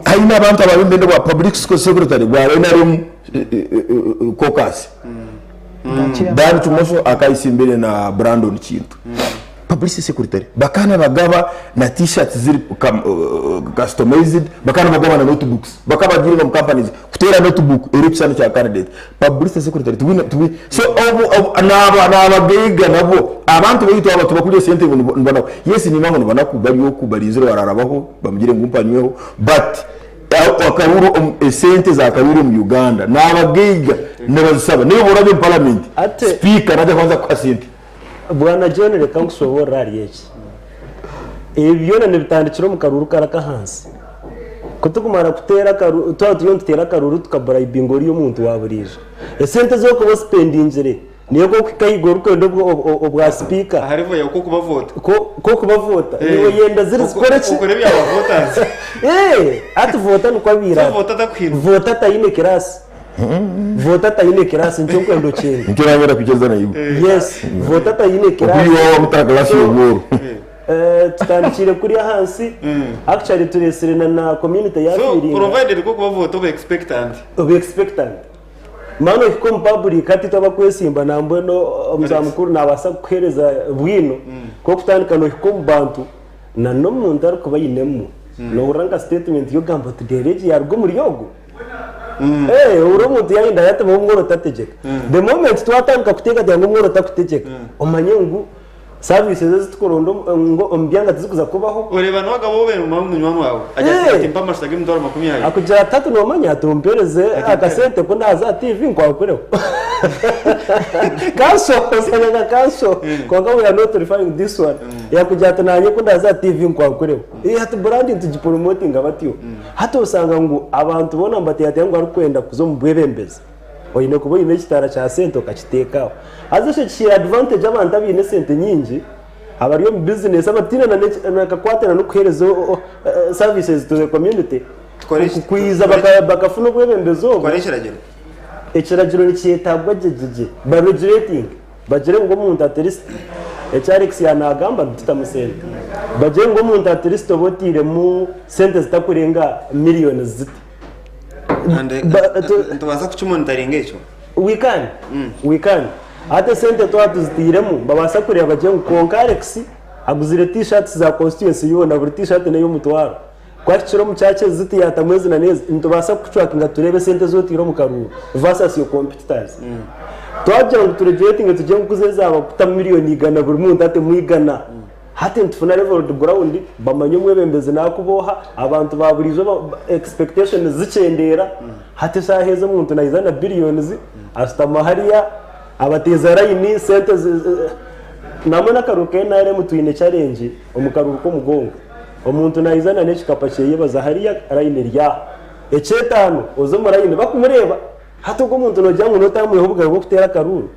haine abantu abarimu nibenda obwa publicity secretary bwa NRM caucus. Dan Kimoso akayesimbire na Brandon Kintu. Publicity secretary bakaba nibagaba na t-shirts ziri customized bakaba nibagaba na notebooks bakaba bagiire omu companies kuteera notebook eriho ekishushani kya candidate. Publicity secretary tibwine tibwi so obu obu naaba naabagaiga nabo abantu baitu aba tibakurya esente ngu nibo nibanaku yes nimanya ngu nibanaku bari oku barinzire owaraarabaho bamugire ngu mpa nyweho but akaruru omu esente za karuru omu Uganda naabagaiga nibazisaba n'obu oraabe omu parliament Ate speaker naija kubanza kukuha sente. Bwana John reka nkushoboorore ahari eki. Ebi byona nibitandikira omu karuuru kari ak'ahansi. Ku turikumara kuteera akaruuru, twaba turiyo nituteera akaruuru tukaburayibinga oriya omuntu wa buriijo. Esente ezi orikuba osipendingire. Niiwe nk'okuhika ahaiguru orikwenda obwa sipiika. Aha level yawe k'okubavoota. K'okubavoota. Niiwe oyenda ziri zikore ki? Okore ebya ba voters. Eeh! Hati voota nikwo abaire So ati. voota atakuhindura. Voota atayine kiraasi. Voota atayine kiraasi nikyo nkwenda okyende. Nikyo nanyenda kwikiriza naiwe. Yes, voota atayine kiraasi. Okwiha iwe waaba class So, y'obworo. Tutandikiire kuriya ahansi, actually tureetsire na na community So yafiiringa. provided k'okubavoota obe expectant. Obe expectant. Mani ohike omu public hati itwe abakwesimba nambwenu omuzaani mukuru nabaasa kukuhereza bwino kwokutandika nohika omu bantu na n'omuntu arikuba ayinemu nohurira nka statement yokugamba oti reero egi yaruga omuri ogu ohurire omuntu yayenda yatema omworo otategyeka the moment twatandika kuteekateeka ngu omworo takutegyeka omanye ngu Services ezi tukuronda ngu omu byanga tizikuza kubaho. Oreeba niwagaba obe munywani waawe agira ati ati mpa amashuta g'emitwaro 20. Akugira ati hati noomanya ati ompereze akasente ku naaza aha TV nkwakureho. Kanso osanga nka kanso kwonka we are not referring this one. Yakugira ati naanye ku ndaaze aha TV nkwakureho. Hati brand nitugipromotinga batyo. Hati osanga ngu abantu boona nibateekateeka ngu arikwenda kuza omu bwebembezi. Oine kuba oine ekitaara kya sente okakiteeka aho. Haza ekyo kihaire advantage abantu abaine esente nyingi abari omu bizinesi abataine na kakwate na n'okuheereza services to the community kwija bakafuna obwebembezi obwo. Tukore ekiragiro. Ekiragiro nikyetaagwa gye gye gye. Ba regulating bagire ngu omuntu at least eki Alex yaanagamba nitutamu sente. Bagire ngu omuntu at least oba otairemu sente zitakurenga millions ziti. And nitubaasa kukimonitaringa ekyo? We can, we can. Hati esente twaba tuzitairemu babaasa kureeba bagire ngu kwonka Alex aguzire t-shirts za constituency yoona, buri t-shirt n'ey'omutwaro. Ku ahikire omu church ezi ziti yaatamu ezi na n'ezi, nitubaasa kukutrackinga tureebe esente ezi otaire omu karuuru versus your competitors. Twagira ngu turegulatinge tugire ngu kuza ezaaba kutamu miriyoni igana buri muntu atemu igana. Hati nitufuna leveled ground bamanye omwebembezi nakuba oha, abantu ba buriijo expectations zikyendeera, hati eshaaha ezi omuntu naija na billions ashutama hariya abateeza layini sente nambwenu akaruuru ka NRM twine challenge omu karuuru k'omugongo omuntu naija na n'ekikapa kyeye baza hariya layini eri aha eky'etaano oze omu layini bakumureeba hati ogwo omuntu nogira ngu notamwiha obugabe bw'okuteera akaruuru?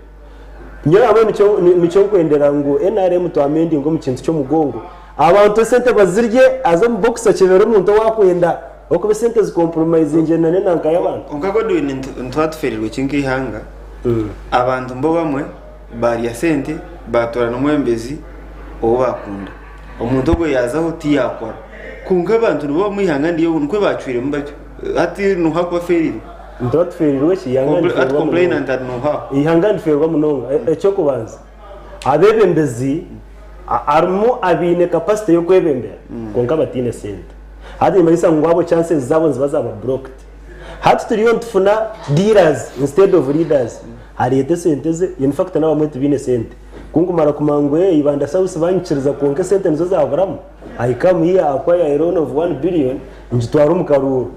Nyowe hamwe nikyo nikyo nkwendera ngu nrm twamendinga omu kintu ky'omugongo. Abantu esente bazirye aze omu box akyebere omuntu ou akwenda ahabw'okuba esente zi compromisingire na n'enanka y'abantu. Kwonka Godwin nituba tuferirwe ki nk'eihanga, abantu mbo bamwe barya sente batorana omwebembezi ou bakunda, omuntu ogwo yazaho tiyakora kwonka abantu nibo bamwe eihanga nikwo bacwiremu batyo hati noha akuba aferirwe? Nituba tufeereirwe ki? Eihanga niriferwa munonga. Eihanga niriferwa munonga. Eky'okubanza, abeebembezi harimu abaine capacity y'okwebembera kwonka bataine sente. Hati nikimanyisa ngu abo chances zaabo niziba zaaba blocked. Hati turiyo nitufuna dealers instead of leaders. Areeta esente ze, in fact n'abamwe tibaine sente. Ku nkumara kumanya ngu Ibanda South banyikiriza kwonka esente nizo zaburamu, I come here acquire a loan of one billion ngitware omu karuuru.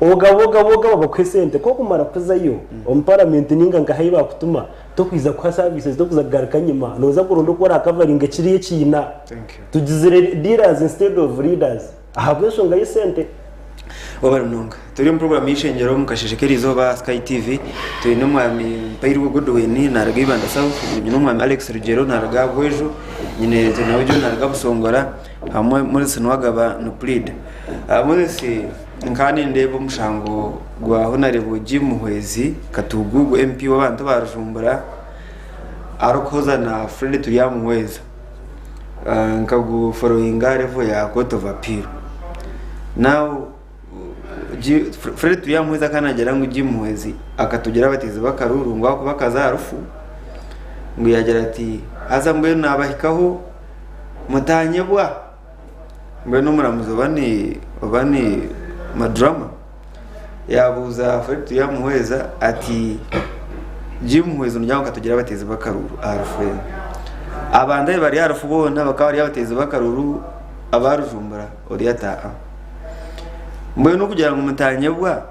Ogaba ogaba ogaba bakuha esente ku okumara kuzayo omu paramenti ninga nka ahi bakutuma tokwiza kuha services tokuza kugaruka enyima noza kuronda oku orakavaringa kiriya ekiina. Tugizire dealers instead of leaders ahabw'enshonga y'esente. Webale munonga. Turi omu puroguramu y'eishengyero omu kasheeshe k'erizooba aha Sky TV. Twine omwami Mpairwe Godwin naruga Ibanda South, nyine omwami Alex Rugyero naruga Bwejo, nyine Tenawujo naruga Busongora hamwe Moses Nuwagaba ni puriida. Moses nkaba nindeeba omushango gwa Honarebo Jim Muhwezi Katugugu MP w'abantu ba Rujumbura arikuhoza na Fred Turyamuhweza. Nkaguforowinga aha level ya court of appeal. Now Fred Turyamuhweza akaba naagira ngu Jim Muhwezi akatugira abateezi b'akaruuru ngu ahakuba akaza aha rufu ngu yaagira ati haza mbwenu naabahikaho mutanyebwa. Mbwenu omuramuzi oba ni oba ni Madrama yaabuuza Fred Turyamuhweza ati Jim Muhwezi nogira ngu akatugira abateezi b'akaruuru aha rufu enu. Abantu abu bari aha rufu boona bakaba bari abateezi b'akaruuru aba Rujumbura ori ati aa. Mbwenu okugira ngu mutanyebwa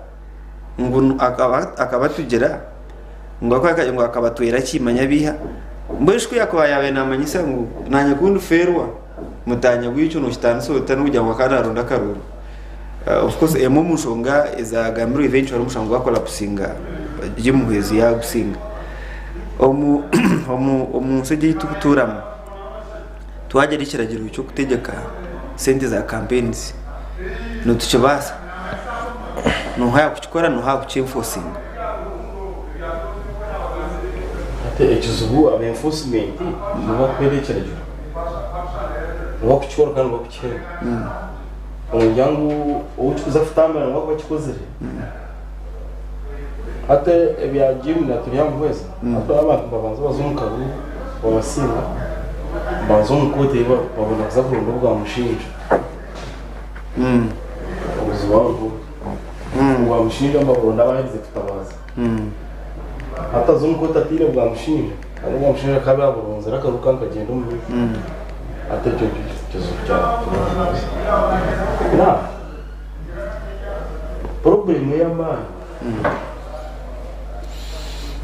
ngu akabatugira ngu ngu akabatwera ki manya biiha mbwenu shi ku yakuba yaabaire naamanyisa ngu naanye ku ndifeerwa mutanyebwa ekyo nookitandisa ota n'okugira ngu akaba naaronda akaruuru. Of course emwe omu nshonga ezaagambirwe eventually omushango gwakolapusinga Jim Muhwezi yaagusinga. Omu omu omu nsi egi ei turikutuuramu, twagira ekiragiro ky'okutegyeka sente za campaigns, nitukibaasa? Nooha yaakukikora, nooha yaakukyenfosinga? Hati ekizibu aba enforcement nibo bakuheereza ekiragiro, nibo bakukikora kandi nibo bakukihemba. Omugira ngu ou kirikuza kutambura niwe arikuba akikozire. Hati ebya jiimu na Turyamuhweza, hati abantu nibabanza baza omu karuru babasinga, baza omu kooti babona kuza kuronda obwamushinja. Obuzibu aho nibwo. Obwamushinja nibaburonda abaherize kutabaza. Hati aza omu kooti ataine bwamushinja, kandi obwamushinja akaba yaburonzire akaruru kandi kagyenda omu maisho. Hati ekyo nikyo kizibu kya Turyamuhweza. Now, Problem ey'amaani,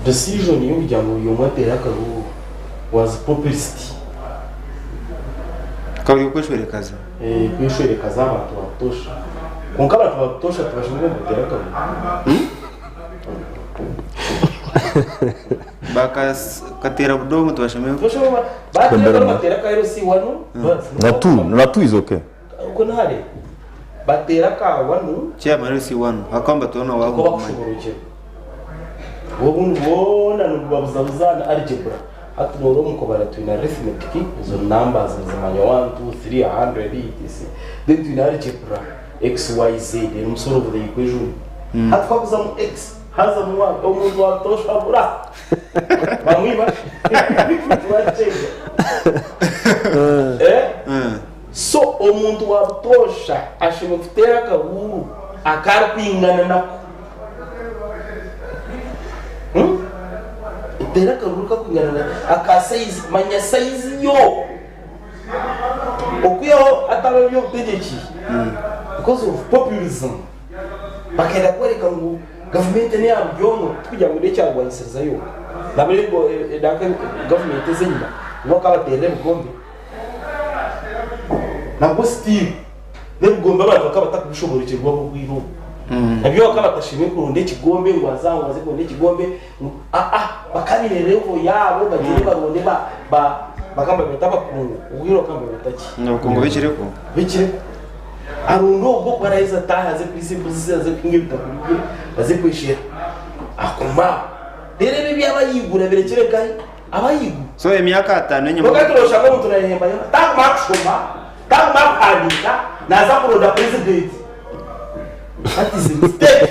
decision y'okugira ngu buri omwe ateere akaruuru was populist. Kaba ey'okweshwerekaza. Kweshwerekaza abantu ba butoosha. Kwonka abantu ba butoosha tibashemereire ngu bateere akaruuru. Bakateera budongo tibashemereire. Bateera akaruuru bateera aka LC wanu. Na two, na two is okay. Okwo nihare bateera aka wanu. Chairman LC wanu ahakuba nibatoorana waaba Nikwo orikumanya. bakushoboorokyerwa. Obundi bwona nibubabuzabuzaana algebra. Hati noora omu kubara twine arithmetic, ezo numbers nizimanywa one, two, three, a hundred, etc. Then twine algebra, x, y, z erimu solve the equation. Hati ku hakuzamu x, hazamu y, omuntu wabutoosha abura. Bamwiba. Tibakikyega. Eh? So omuntu wa butoosha ashemereire kuteera akahuuru aku arikwingana nako. Oteere akahuuru kakwingana na aka sayizi, manya sayizi yo. Okwihaho hatariho eby'obutegyeki because of populism bakenda kworeka ngu gavumenti n'eya buri omwe tikugira ngu n'ekyarwanisiriza yonka. Nabwo gavumenti ez'enyima nibo bakabateerera ebigombe. Nabwo still n'ebigombe abantu bakaba batakubishoborekyerwaho obwire obwo. Nabyo bakaba batashemereire kuronda ekigombe ngu aze aha ngu aze kuronda ekigombe ngu aa bakaba baine level yaabo bagyende baronde ba ba bakaba nibabeeta abakungu obwire bakaba nibabeeta ki? Abakungu b'ekireko. B'ekireko. Aronde ogwo ku araheza ataahe aze kuriisa embuzi ze aze kuhinga ebitakuri bye aze kweshera akome aho. Reero ebi eby'abahaiguru abirekyere nkahi? Abahaiguru. So emyaka atano enyima. Kwonka turoshanga omuntu nayehemba yona takumara kushoma takumara kuhandiika naza kuronda president that is a mistake.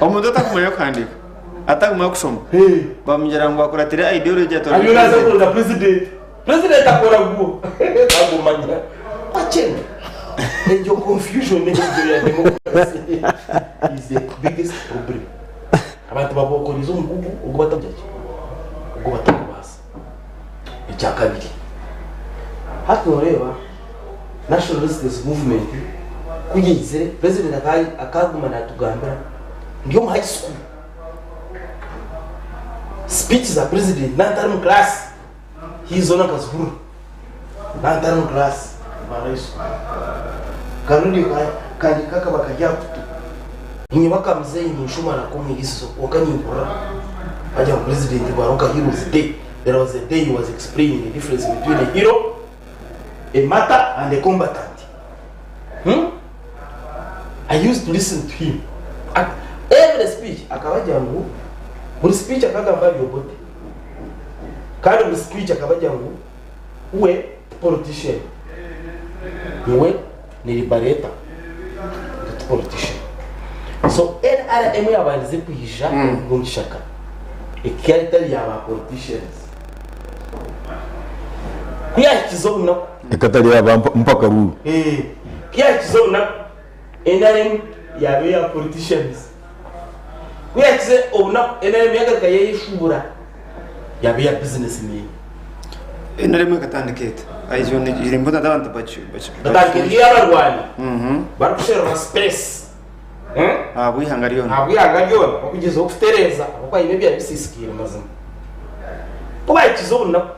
Omuntu atakumanya kuhandiika atakumanya kushoma bamugira ngu akuratire ideology atore Ariyo naza president. kuronda president president akora gwo tagumanya akyena egyo confusion egyo ya democracy is the biggest problem. Abantu babokoreize omugugu ogu batakugira ki? Ogu batakubaasa. Ekya kabiri, hati nooreeba National Resistance Movement ku yaizire, President akaguma naatugambira ndi omu high school, speech za President naaba ntari mu class, haihi zoona nkazihurira naaba ntari mu class omu high school. Ka radio kangye kakaba kari aha kutu. Ninyowe aka muzeeyi ninshoma nako omwiriisizo kwonka nimpurira bagira ngu president Baroka heroes day there was a day he was explaining the difference between a hero, a martyr and a combatant hmm? I used to listen to him at every speech akaba agira ngu buri speech akagamba ari Obote kandi buri speech akaba agira ngu we ti politician niwe ni liberator not politician so nrm yabandize kwija omu kishaka ekaba etari ya ba politicians ku yahikize obunaku Ekatari ya ba mpaka rule. Ku yahikize obunaku nrm yaba eya politicians ku yahikize obunaku nrm yagaruka yeyeshubura yaba eya business men. NRM ekatandika eta? Ekyo kiri important abantu baki baki Batandika eri ey'abarwani barikusherura space ahabw'eihanga ryona. Ahabw'eihanga ryona bakugyezaho kutereeza ahabw'okuba haine ebyaba bisiisikaire mazima. Ku bahikize obunaku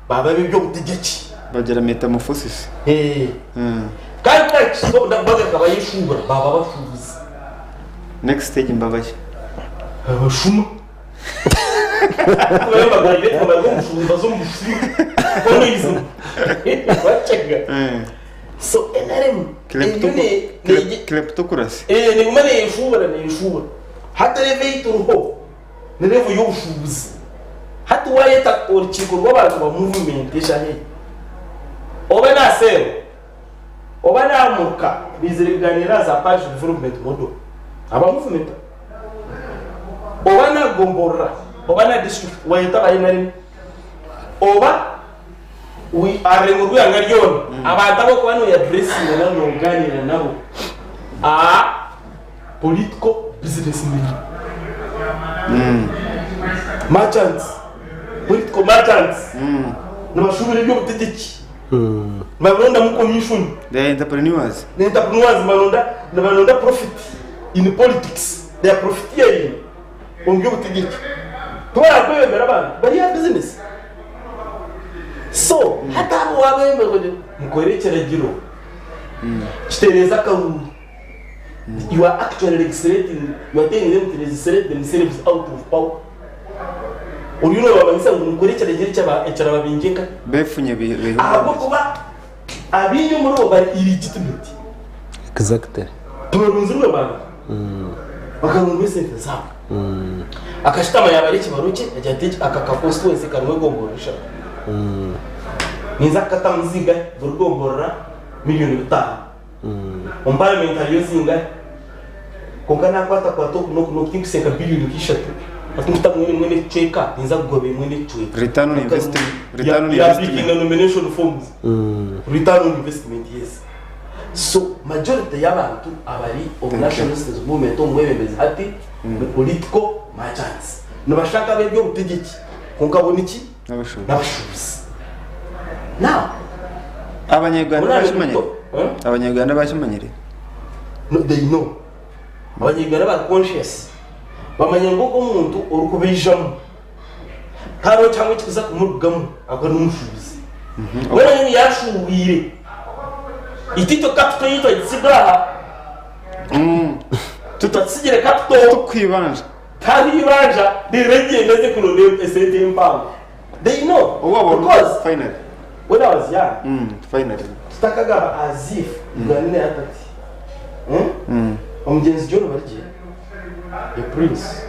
baaba ab'eby'obutegyeki. Bagira metamorphosis. Kandi ku bahikize obunaku bagaruka bayeshuubura baaba abashuubuzi. Next stage nibaba ki? Abashuma. Kuba bagraduate baruga omu bushubuzi baza omu bushubuzi. Communism. Wakyega. So NRM eriyo ne ne Kleptocracy. Eh, neguma neyeshuubura neyeshuubura. Hati level ei turiho ni level y'obushuubuzi. Hati wayeta orukiiko rw'abantu ba movement eshaaha egi, obe na cell, oba namuruka baizire kuganiira aha za parish development model, aba movement abo, oba na gomborora, oba na district, wayeta aba NRM, oba aha rurengo rw'eihanga ryona, abantu abu orikuba noyadressinga nari nogaaniira nabo aha political businessmen, merchants, political merchants, nibashuubura eby'obutegyeki. Nibarondamu commission. They are entrepreneurs. Ni entrepreneurs nibaronda nibaronda profit in politics. They are profiteering omu by'obutegyeki. Tibarakwebembera abantu bari aha business. So hati abo waabebembera okagira mukore ekiragiro kitereeze akaruru. You are actually legislating, you are telling them to legislate themselves out of power. Oriyo noobamanyisa ngu mukore ekiragiro ekyaba ekirababingye nka Befunye be- behe ahabw'okuba abaingi omuri bo bari illegitimate. Exactly. Tibarunzirwe bantu. Bakarundwa esente zaabo. Akashutama yaabara ekibaro kye agira ati aka ka constituency karimu egomborora ishatu. Ninza kukatamu zingahi buri gomborora milioni bitaano. Omu parliament hariyo zingahi? Kwonka nakwatakwata oku n'oku n'oku tinkusenka billion nka ishatu hati nkuta mwene mwene ekicweka ninza kugoba emwe n'ekicweka. Return on investment. Return on Ya investment. pickinga nomination forms. Return on investment yes. So majority y'abantu abari omu National Resistance Movement omu bwebembezi hati ni political merchants. Nibashaka ab'eby'obutegyeki kwonka bo niki? N'abashuubuzi. N'abashuubuzi. Now, Abanyarwanda Munani bakimanyire. muto, eh? Abanyarwanda bakimanyire. No, they know. Abanyarwanda bari conscious. Bamanya ngu ogu omuntu orikubaijamu tihariho kyangwa ekirikuza kumurugamu ahabw'okuba n'omushuubuzi. Mbwenu ngu yaashuubwire, itwe itwe capital ei twagisiga aha, tutatusigire capital. Tukwibanja. Tihariho eibanja reero agyende aze kuronda esente empango. They know Owaaba because finally. when I was young Finally. tutakagamba as if tuganire hati ati hmm? Omugyenzi John Barigye the prince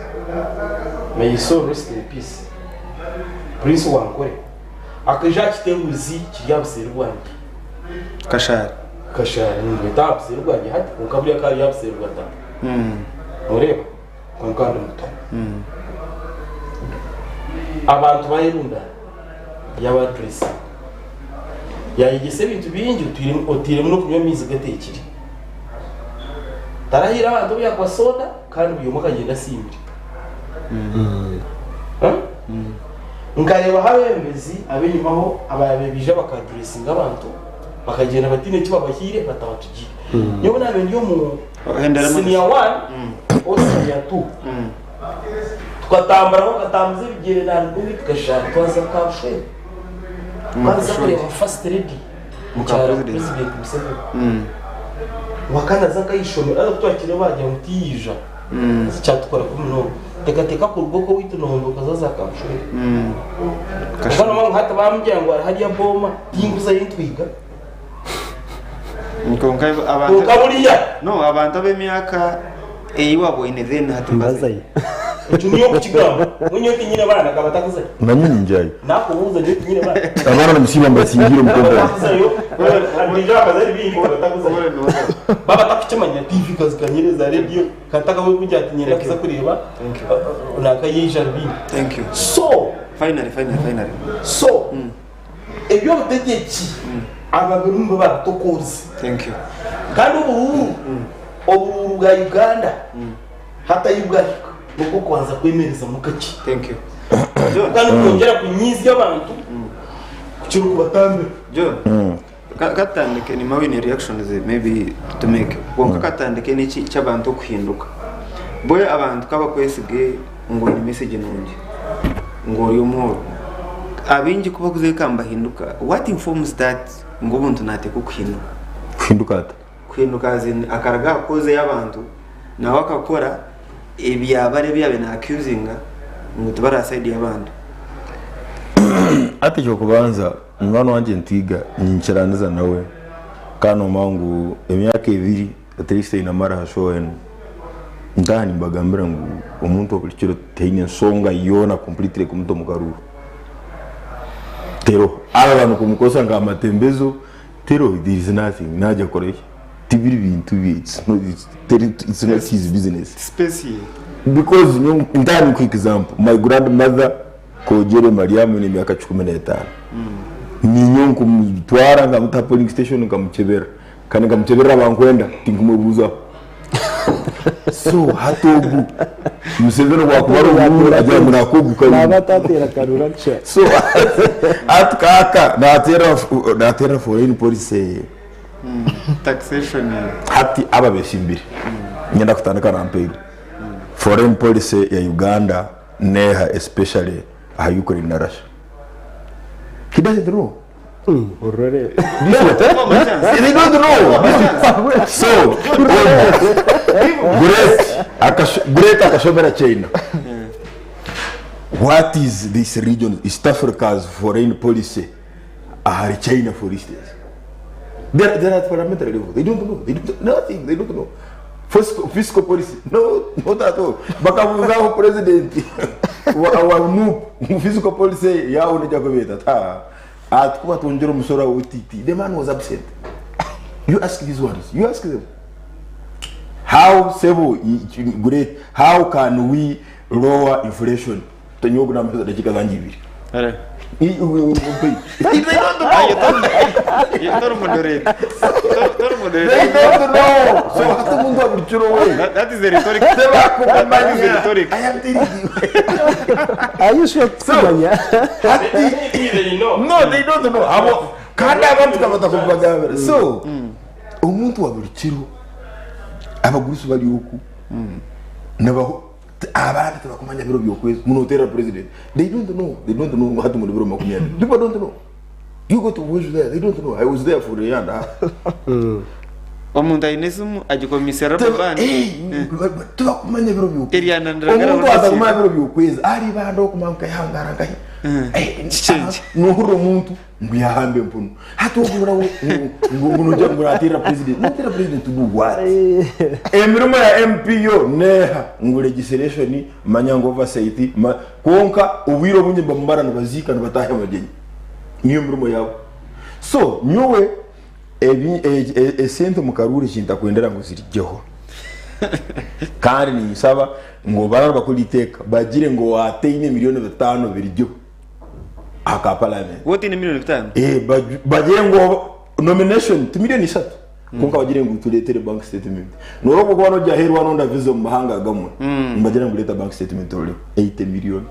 may his soul rest in peace prince wa Nkore akaija aha kiteguzi kiri aha buseeri bwangye Kashari. Kashari nimbweta aha buseeri bwangye hati kwonka buriya akaba ari aha buseeri bwa tata noreeba Kwonka ndi muto. Abantu bayerundana yaba address yayegyesa ebintu bingi oteiremu n'okunywa amaizi gateekire. Tarahaire abantu obu yakuba soda kandi buri omwe akagyenda asiimire. Nkareebaho abeebembezi ab'enyimaho abaabaire baija bakaaduresinga abantu bakagyenda bataine eki babahaire batabatugire. Nyowe naabaire ndi omu senior one or senior two tukatamburaho nkatambuza ebigyere naruga tukashusha twaza Kabushwere twaza kureeba first lady mukyara president Museveni wakanaza nk'ahaishomero haza kutwakire bagira ngu tiyaija kyatukora kubi munonga teekateeka kuruga okwo owaitu Nondo okaza za Kabushwere kwonka nomanya ngu hati bamugira ngu hariho arya booma tinkuzayo ntwiga. Kwonka abantu Kwonka buriya. No, abantu ab'emyaka ei waboine then hati Mbazayo. Ekyo niyo okukigamba. Mbwenu nyowe tinyine baana nkaba ntakuzayo. Nanye ninjayo. Nakubuuza nyowe tinyine baana. Abaana nimusiiba mbasingiire omu Nkaba compound. ntakuzayo. Ndiija bakaza bingi nkaba ntakuzayo. Baba batakukimanya TV kazikanyire za radio kantakawe kugira ati nyenda kuza kureeba nanka yeija bingi. Thank you. So Finally, finally, finally. so Eby'obutegyeki ababirimu nibo babitokoorize. Kandi oburuuru, oburuuru bwa Uganda hati ahi bwahika n'obw'okubanza kwemerezamu kakye. Kandi kwongyera kunyiizya abantu kukira okubatambira. John, katandike ni mawe reactions maybe to make. Kwonka katandike n'eki ky'abantu okuhinduka. Bo abantu kabakwesige ngu oine message nungi, ngu ori omworo. Abaingi ku barikuza nibahinduka, what informs that ngu omuntu naateekwa kuhinduka? Kuhinduka ata? Kuhinduka as in akaruga aha cause y'abantu nawe akakora ebyabare ebi yaabaire na accusinga. Ngu tibari aha side y'abandi. Hati eky'okubanza munywani wangye Ntwiga ninkiraniza nawe kandi noomanya ngu emyaka ebiri at least eine amara aha show enu ntaaha nimbagambira ngu omuntu wa buri kiro tihaine nshonga yoona completely kumuta omu karuuru teriho aba abantu kumukozesa nka matembezo teriho there is nothing naagya kukora ki tibiri bintu bye it's not, it's not his business. Space ye. Because nyowe ntaha nikuha example my grandmother Kojere Mariamu aine emyaka 15 ninyowe nkumutwara nkamuta aha polling station nkamukyebera kandi nkamukyeberera bankwenda tinkumwebuuzaho so hati ogu Museveni obwakuba ari omuhungu agira ngu nakogu Naaba atateera karuru akusha. So hati kaaka nateera nateera foreign policy Taxation. Hati aba abesimbire niinyenda kutandika na Mpeiro. Foreign policy ya Uganda neeha especially aha Ukraine na Russia? He doesn't know. Orore. They don't know. So, Great, Great akashomera China. What is this region, East Africa's foreign policy ahari China for instance? They're at parliamentary level. They don't know. They don't nothing. They don't know. Fiscal, fiscal policy. No, not at all. Bakabuzaho president wa, wa NUP. Fiscal policy yaho nijya kubeta. Ta. Atukuba twongera umusoro wa OTT. The man was absent. You ask these ones. You ask them. How sebo great how can we lower inflation? Tonyogo na meza dakika zanjye ibiri. Are. They don't know. Tori moderator. Tori They moderator. don't know. So hata omuntu wa buri kiro we. That is the rhetoric. That is the rhetoric. I am telling you. Are you sure tukumanya? Hati No, they don't know. Abo kandi abantu kabatakubagambira. So omuntu wa buri kiro abagurusi bari oku nabaho abandi tibakumanya biro byokwezi munotera president they don't know they don't know hati muri biro 20 people don't know you go to Bush there they don't know i was there for a year and a half Omuntu aine esimu agikomisa rubber band. tibakumanya biro byokwezi Eryananira omuntu garabona atakumanya biro byokwezi ari banda okumanka yahangara nkahi Change. nohurira omuntu ngu yahambe empunu hati ogura ngu nojja ngu natera president natera president to do what emirimo ya mpo neha ngu legislation manya ngu oversight kwonka obwire obungi nibamumara nibaziika nibataha amagyenyi niyo mirimo yabo so nyowe esente omu karuuru ekintakwendera ngu zirigyeho kandi ninsaba ngu baraba bakora iteeka bagire ngu wateine miliyoni 5 birigyeho aka parliament. Woteine miliyoni 5? Bagire ngu nomination ti miliyoni 3 kwonka bagire ngu tureetere bank statement. Noreeba okuba nogya aheeru waronda visa omu mahanga agamwe nibagira ngu reeta bank statement oreebe 80 million.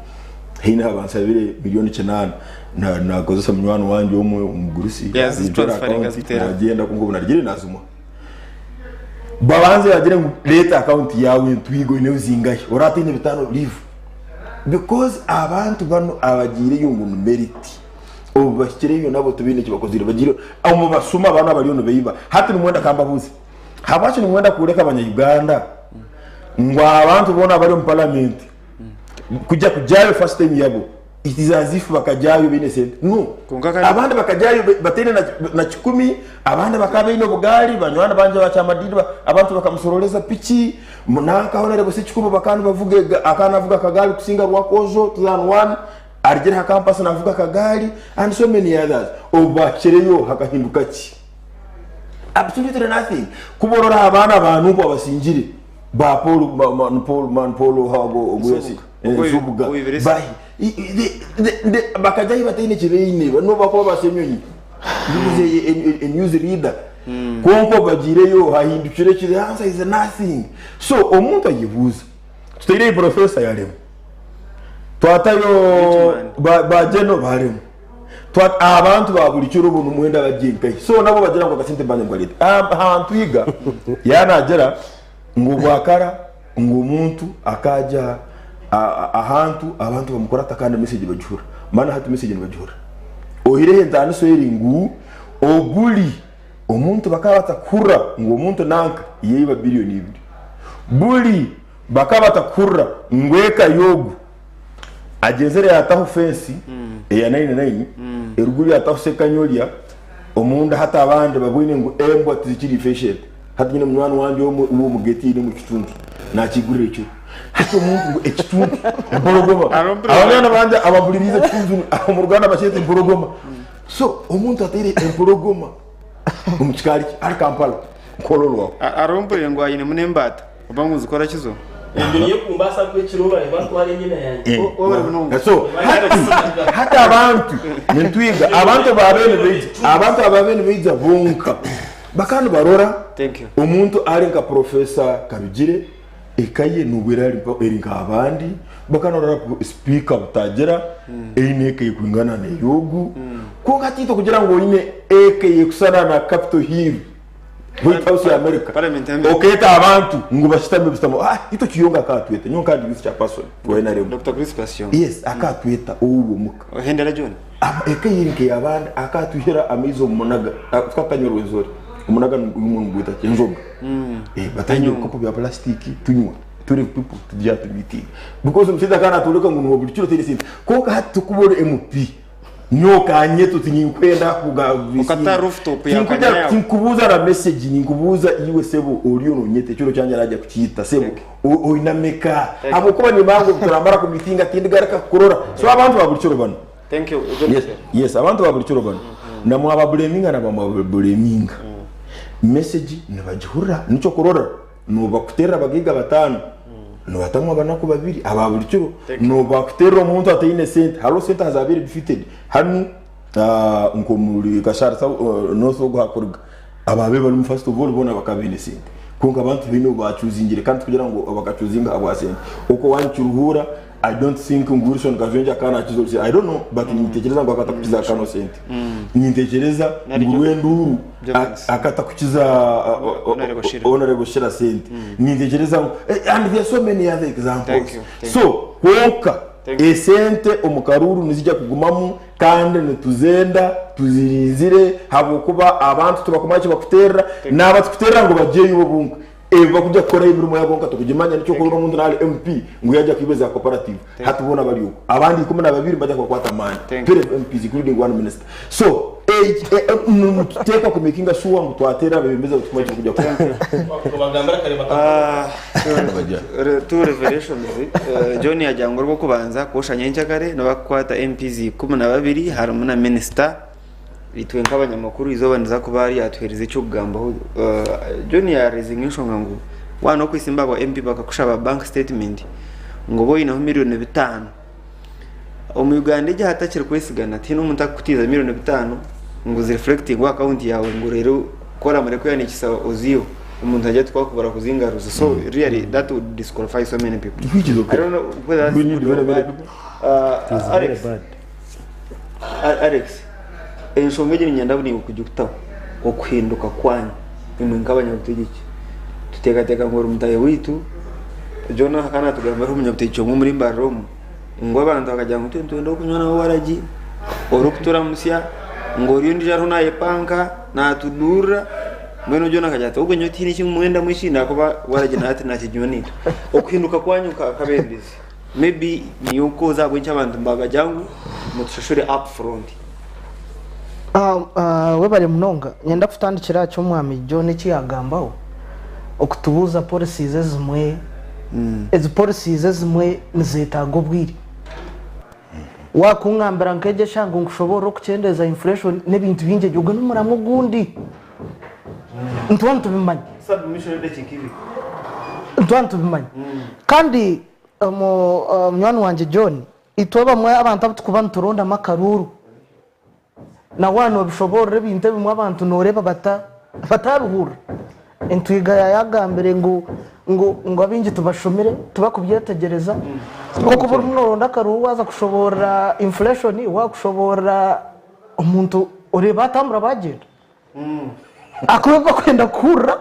Haine aha bansabire miliyoni 8 nakozesa munywani wangye omwe omugurusi Yazi azimpera transferring account aziteera. nagyenda kwonka obu narugire nazimuha. Babanze bagire ngu reeta account yaawe ntwiga oineho zingahi orataine 5 leave. Because abantu banu abagiireyo ngu ni merit obu bahikireyo nabo tibaine eki bakozire bagiire omu basuma banu abariyo nibaiba. Hati nimwenda kambabuuze habwaki nimwenda kureka abanya-Uganda ngu abantu boona abari omu parliament kujya kujyayo first time yabo it is as if bakajyayo baine sente no Kwonka kandi- abandi bakajyayo bataine na kikumi abandi bakaba baine obugaari banywani bangye ba kyamadini abantu bakamusororeza piki nanka honorable Ssekikubo bakaba nibavuga akaba navuga akagaari kusinga Rwakojo 2001 arugire aha campus navuga akagaari and so many others obu bahikireyo hakahinduka ki absolutely nothing kuborora abaana ba Nupu abasingire ba Paul man Paul man Paul hago ogwesi Nsubuga. Nsubuga Oibiresi. bahi bakajyayo bataine kibaine no bakuba basenyonyi He was a news reader kwonka bagireyo hahindukire ki the answer is nothing so omuntu ayebuuza tutaireyo professor yarema twatayo Richmond. ba geno barema abantu ba buri kiro ubu numwenda bagiye nkahi so nabo bagira ngo akasente mbanje ngo leta ahantu yiga yanagera ngo bwakara ngo omuntu akaja ahantu abantu bamukorata kandi message bagihura mana hati message nibagihura ohireho entaniso eri ngu oguli omuntu bakaba batakura ngu omuntu nanka yeiba biliyoni 2 buli bakaba batakura ngu eka yogu Agyenzire yaataho fensi eya naini naini, eruguru yaataho sekanyorya, omunda hati abandi babwine ngu embwa tizikiri efficient. Hati nyine munywani wangye omwe ow'omugeti aine omu kicuncu naakigurira ekiro. Hati omuntu ngu ekicuncu empologoma. Abanywani bangye abahuririize ekicuncu omu Ruganda bakyeta empologoma. So omuntu ataire empologoma omu kikaari kye ari Kampala nkororwaho. Hariho mpurire ngu ainemu n'embaata oba ngu nizikora ki zo? Egyo niyo ekumbaasa ahabw'ekiro bari batwara enyena yangye. Webare munonga. So hati hati abantu nitwiga abantu ababaire nibaija abantu ababaire nibaija bonka bakaba nibarora Thank you. omuntu ari nka Professor Kabigire eka ye nubwo erari eri nk'abandi bakaba nibarora Speaker Butagira eine eka ekwingana n'eyogu kwonka hati itwe kugira ngu oine eka eyekusana na Capitol Hill White House ya America Parliament ya America. okeeta abantu ngu bashitame busitamo ah itwe Kiyonga akatweta nyowe nkandi youth chairperson wa NRM Dr. Crispus Kiyonga. yes akatweta owuwe omuka Ohendera John. Eka eri nk'ey'abandi akatwihira amaizi omu munaga tukatanywa Rwenzori omunaga nigweta ki enjoga batanywa ebikopo bya plastic tunywa turi people tujya tumitinga because omushaija akaba natworeka ngu niwe buri kiro taine sente kwonka hati tukuba ori MP nyowe okanyeta oti ninkwenda Okata rooftop ya kanyina yawe. Tinkubuuza na message ninkubuuza iwe sebo oriyo nonyeta ekiro kyangye arajya kukiita sebo oine ameka ahabw'okuba nimanya ngu obuturamara kumitinga tindigaruka kukurora so abantu ba buri kiro banu Thank you. Yes, yes, abantu ba buri kiro banu na mwababuleminga na bamwabuleminga message nibagihurira nikyo kurora nobakuterera abagaiga batano nobatamu abanaku babiri aba buri kiro nobakuterera omuntu ataine sente hariho sente azabaire defeated hanu ah, nkomuri Kashari South- eh, North ogu hakuruga ababe barimu first of all boona bakaba baine sente kwonka abantu baine obu bachuzingire kandi tikugira ngu bakachuzinga ahabwa sente okwo wankiruhuura I don't think ngu Wilson Kajwengye akaba nakiza orusente I don't know but nintekereza ngu akaba atakukiza Kano sente nintekereza Nari ngu Rwenduru Jones. akatakukiza Honorable Sheila. Honorable Sheila sente nintekereza ngu and there are so many other examples Thank you, thank so kwonka Thank you. esente omu karuuru nizija kugumamu kandi nituzenda tuzirinzire habwokuba abantu tibakumanya eki bakuterera nabatukuterera ngu bagyeyo bo bonka Ebi bakujya kukora emirimo yabo nka tukugimanya nikyo okurora omuntu nari MP ngu yajya kwiba eza cooperative hati boona bari okwo abandi 12 nibajya kubakwata amaani Thank you. 12 MPs including one minister so nitutekwa ku makinga sure ngu twateera abebembezi abu tukumanya ekirikujya kukora. Obagambira kare bakakuba. Two revelations John yagira ngu orw'okubanza kwosha nyenkyakare nibakukwata MPs 12 harimu na minisita Itwe nk'abanyamakuru eizooba niza kuba ryatuheereza eky'okugambaho. John yarezinga enshonga ngu waaba n'okwesimba aha bwa MP bakakushaba bank statement ngu obe oineho miriyoni bitaano. Omu Uganda egi hatakiri kwesigana tihaine omuntu arikukutiiza miriyoni bitaano ngu zirefurekitingwe aha akawunti yaawe ngu reero ku oramare kwehandiikisa oziiheho omuntu nagira ati twakubura kuzingaruza so really that would disqualify so many people. Which is okay. I don't know whether that's We need good or very many bad. people. It is very Alex, bad. Alex, enshonga egi niinyenda ngu naiwe kugikutaho, okuhinduka kwanyu imwe nk'abanyabutegyeki. Tuteekateeka ngu ori mutaahi waitu, John akaba naatugambira ari omunyabutegyeki omwe omuri Mbarara omu, ngu abantu bakagira ngu itwe nitwenda okunywa nawe waragi, orikuturamutsya, ngu oriyo ondiijo ariho naayepanka, naatuduurira, mbwenu John akagira ati ogwo nyowe tihaine eki mwendamu ekindi ahakuba waragi nawe ati naakiginywa naitwe. Okuhinduka kwanyu nk'abeebembezi. Maybe niyo cause ahabw'enki abantu nibabagira ngu mutushashure up front. Webare munonga. Nyenda kutandikira aha ky'omwami John eki yagambaho, okutubuuza policies ezimwe, ezi policies ezimwe nizetaaga obwire. Wakungambira nk'egi eshaaha ngu nkushoboorore okukyendeeza inflation n'ebintu bingi ebyo, ogwo n'omuramwa ogundi. Nituba nitubimanya. Submission y'edakiika ibiri. Nituba nitubimanya. Kandi Munywani wangye John, itwe abamwe abantu abu turikuba niturondamu akaruuru, na waaba noobishoboorora ebintu ebimwe abantu nooreeba bataabihurira. Entwiga yaagambire ngu ngu abaingi tibashomire, tibakubyetegyereza. Nk'oku orimu nooronda akaruuru waaza kushoboorora inflation, waaza kushoboorora omuntu oreeba atambura baagyenda. Ahakuba ebi barikwenda kuhurira,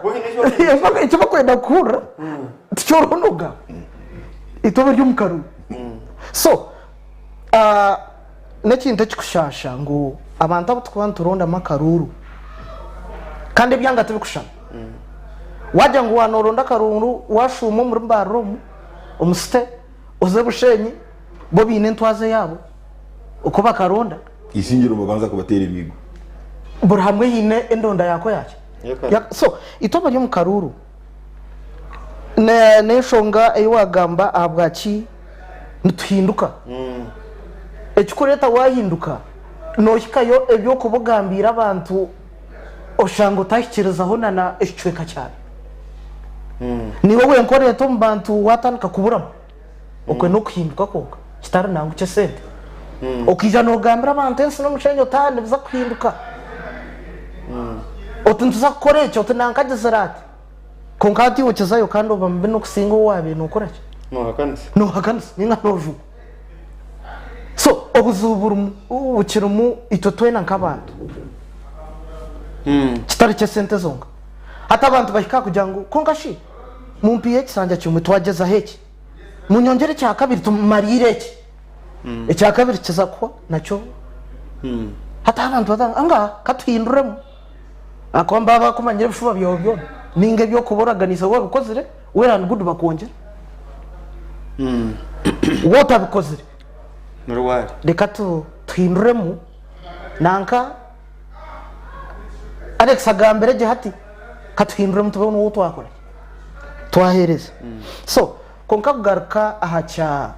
eki barikwenda kuhurira tikyoronoga. Itwe abari omu karuru. So, n'ekintu ekikushaasha ngu abantu abu turikuba niturondamu akaruuru, kandi ebyanga tibikushushana. Waagira ngu waaba nooronda akaruuru waashuuma omuri Mbarara omu, omu site, oze Bushenyi. Bo baine entwaza eyaabo oku bakaronda. Isingiro nibabanza kubateera emiigo. Buri hamwe haine endonda yaako yaki? So itwe abari omu karuuru n'enshonga ei waagamba ahabwaki nituhinduka. Ekirikureeta waahinduka noohikayo ebi orikuba ogambiire abantu oshanga otahikirizaho na ekicweka kyawe. Niiwe wenka oreeta omu bantu waatandika kuburamu. Okwe n'okuhinduka kwonka kitari nangwa ky'esente. Okaija noogambira abantu ensi n'omusheenyi oti aha nibiza kuhinduka, oti nituza kukora eki, oti nanka agizire ati. Kwonka hati iwe okizayo kandi oba mubi n'okusinga ou waabaire nookora ki? Noohakanisa. Noohakanisa nainga noojuma. So obuzibu burimu bukirimu itwe twena nk'abantu kitari ky'esente zonka. Hati abantu bahika aha kugira ngu kwonka shi mumpiihe ekisanja kimwe twagyezaho eki, munyongyere ekyakabiri tumariire eki, ekyakabiri kiza kuhwa nakyo. Hati abantu batandika ngu angaha katuhinduremu ahakuba nibaba bakumanyire ebishuba byawe byona ninga ebi orikuba oraganiise wabikozire well and good bakwongyera. Waaba otabikozire reka tuhinduremu nanka Alex agambire gye hati katuhinduremu tube n'ou twakora ki? Twaheereza. So kwonka kugaruka aha kya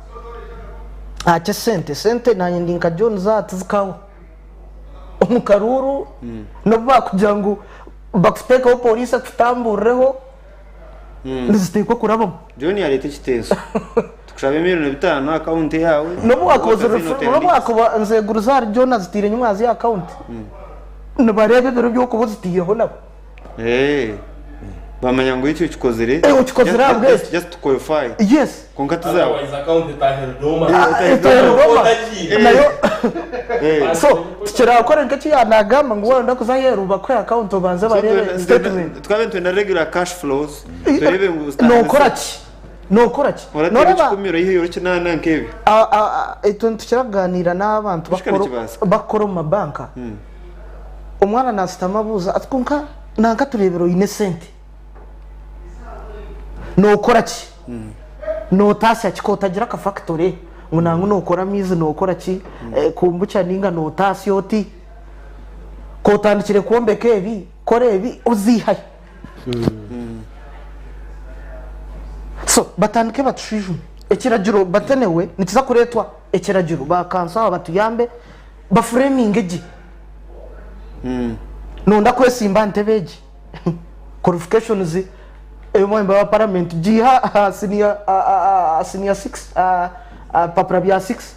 aha ky'esente, esente naanye ndi nka John zaaha tizikabaho. Omu karuuru n'obu baakugira ngu bakuteekeho pooriisi ekutamburireho, niziteekwa kurabamu. John yareeta ekiteeso. Tukushaba emiliyoni bitaano aha akawunti yaawe. N'obu wakuba nzegurize ahari John aziteire enyima ya akawunti, nibareeba ebiro ebi orikuba oziteireho nabo. Bamanya ngu eki okikozire Okikozire ahabw'eki. just to qualify. Yes. Kwonka tizaaba. Otherwise account etaahe Rudoma. Etaahe Rudoma. Otagiire. Nayo so tikirakore nk'eki yaanagamba ngu waaba kuza aheeru bakuhe akawunti obanze bareebe statement. Twaba nitwenda regular cash flows, tureebe ngu Nookora ki? Nookora ki? Orateera Nooreeba ekikumi oraiheyo orukinaana nk'ebyo. Itwe nitukira kugaaniira n'abantu Ekyo bakukora nikibaasika. bakukora omu mabanka. Omwana naashutama abuuza ati kwonka nanka tureebire oine esente, nookora ki? Nootaasya ki? K'otagira akafakitore ngu nangwa nookora amaizi nookora ki, kombucha nainga nootaasya oti? K'otandikire kwombeka ebi, kora ebi, oziiha hi? So batandike batushwijume. Ekiragiro batenewe nikiza kureetwa ekiragiro ba kanso aba batuyambe bafureminge gye. Nonda kwesimba aha ntebe egi qualifications ey'omwemba wa paramenti giiha aha senior aha senior six aha bipapura bya six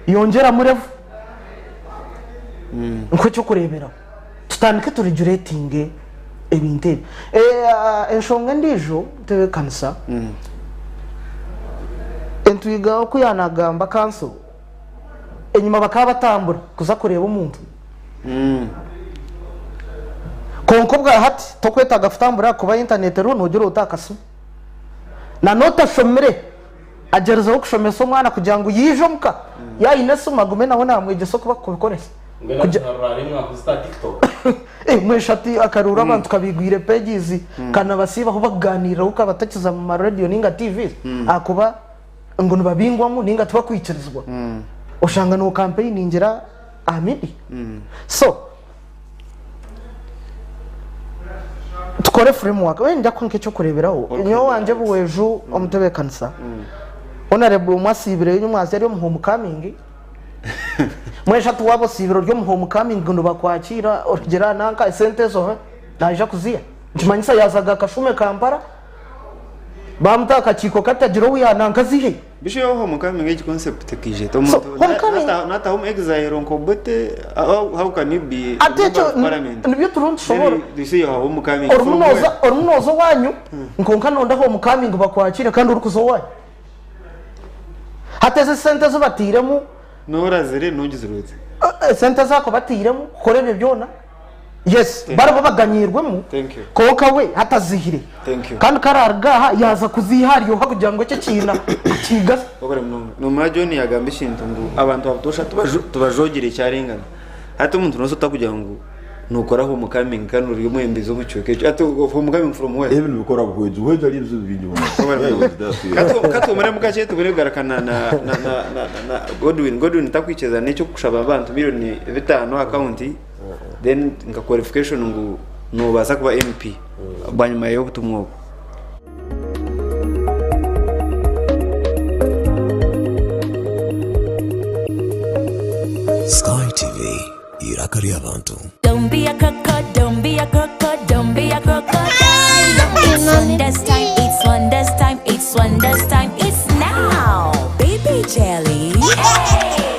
yongyeramu level nk'ekyokureeberaho. Tutandike tu regulatinge ebintu ebi. Enshonga endiijo ntebeekanisa, entwiga oku yaanagamba kanso, enyima bakaba batambura kuza kureeba omuntu. Kwonka obwa hati tokwetaaga kutambura ahakuba intaneti eriho noogira ota aha kasimu. Na n'otashomire agyerizeho kushomesa omwana kugira ngu yaija omuka yaaba aine esimu agume nawe naamwegyesa oku barikubikoresa. Mbwenu akaruru arimwe akuzita aha TikTok. Mwesha ati akaruru abantu kabaigwire pages kanabasiibaho bakuganiiriraho kabatakiza mu ma radio ninga TVs ahakuba ngu nibabingwamu ninga tibakwikirizibwa. Oshanga no campaigningira aha media. So tukore framework. Wenda nja kuha nk'ekyokureeberaho nyowe owangye Buweju omutebeekanisa Honourable omwe asiibireyo nyomwazyo ari omu homecoming. Mbwenu hati waaba osiibire ori omu homecoming ngu nibakwakiira orugyere aha nanka esente ezo he naija kuziha? Nikimanyisa yaazaga Kashume Kampala baamuta aha kakiiko katagira ou yaananka azihe. Bisho yo homecoming egi concept ekaija eta? So, Omuntu homecoming- nataha omu exile nka Obote, how can you be a Ate member ekyo of parliament? nibyo turiho nitushobora. Then you say you have homecoming. Orimu From nooza where? orimu nooza owaanyu kwonka nonda homecoming bakwakire kandi orikuza owaanyu. Hati ezi esente ezi batairemu. N'orazire n'ogizire oti. Esente ezi aku batairemu kukora ebyo byona, yes baribo baganyiirwemu kwonka we hati azihire. Kandi ku araaruga aha yaaza kuziiha ahari oha kugira ngu eki ekiina akigaze. Webare munonga. Nomanya John yagamba ekintu ngu abantu abutoosha tubajoogyera ekyarengana. Hati omuntu noosa ota kugira ngu. Nokora homecoming kandi ori omwebembezi w'omu kicweka ekyo. Hati homecoming from where? Ebi nibikora Buhweju. Buhweju hariyo ebizibu bingi munonga. Katuhumuremu kakye tubone kugaruka na na na na na na Godwin. Godwin takwikiriza n'ekyokushaba abantu milioni bitaano aha county then nka qualification ngu nobaasa kuba MP bwanyima y'obutumwa obu. Sky TV, eiraka ry'abantu. Don't be a crocodile, don't be a crocodile, don't be a crocodile. It's wonders time, it's wonders time, it's wonders time, it's now. Baby jelly,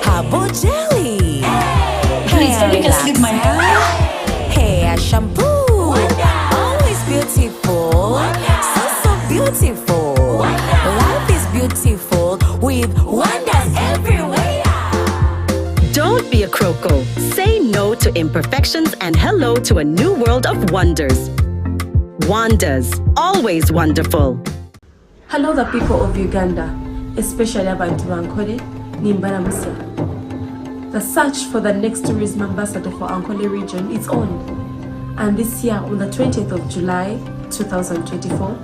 herbal jelly, Please, hair can you just leave my relaxer, hair shampoo. Always beautiful, so so beautiful. Life is beautiful with wonders everywhere. Don't be a croco. Say no to imperfections and hello to a new world of wonders. Wonders, always wonderful. Hello the people of Uganda, especially abantu b'Ankole, Nimbaramusa. The search for the next tourism ambassador for Ankole region is on. And this year, on the 20th of July, 2024,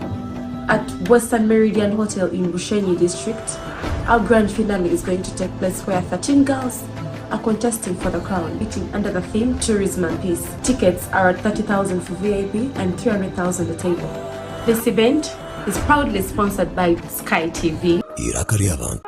at Western Meridian Hotel in Bushenyi district, our grand finale is going to take place where 13 girls are contesting for the crown, meeting under the theme Tourism and Peace. Tickets are at 30,000 for VIP and 300,000 a table. This event is proudly sponsored by Sky TV. Eiraka ry'abantu.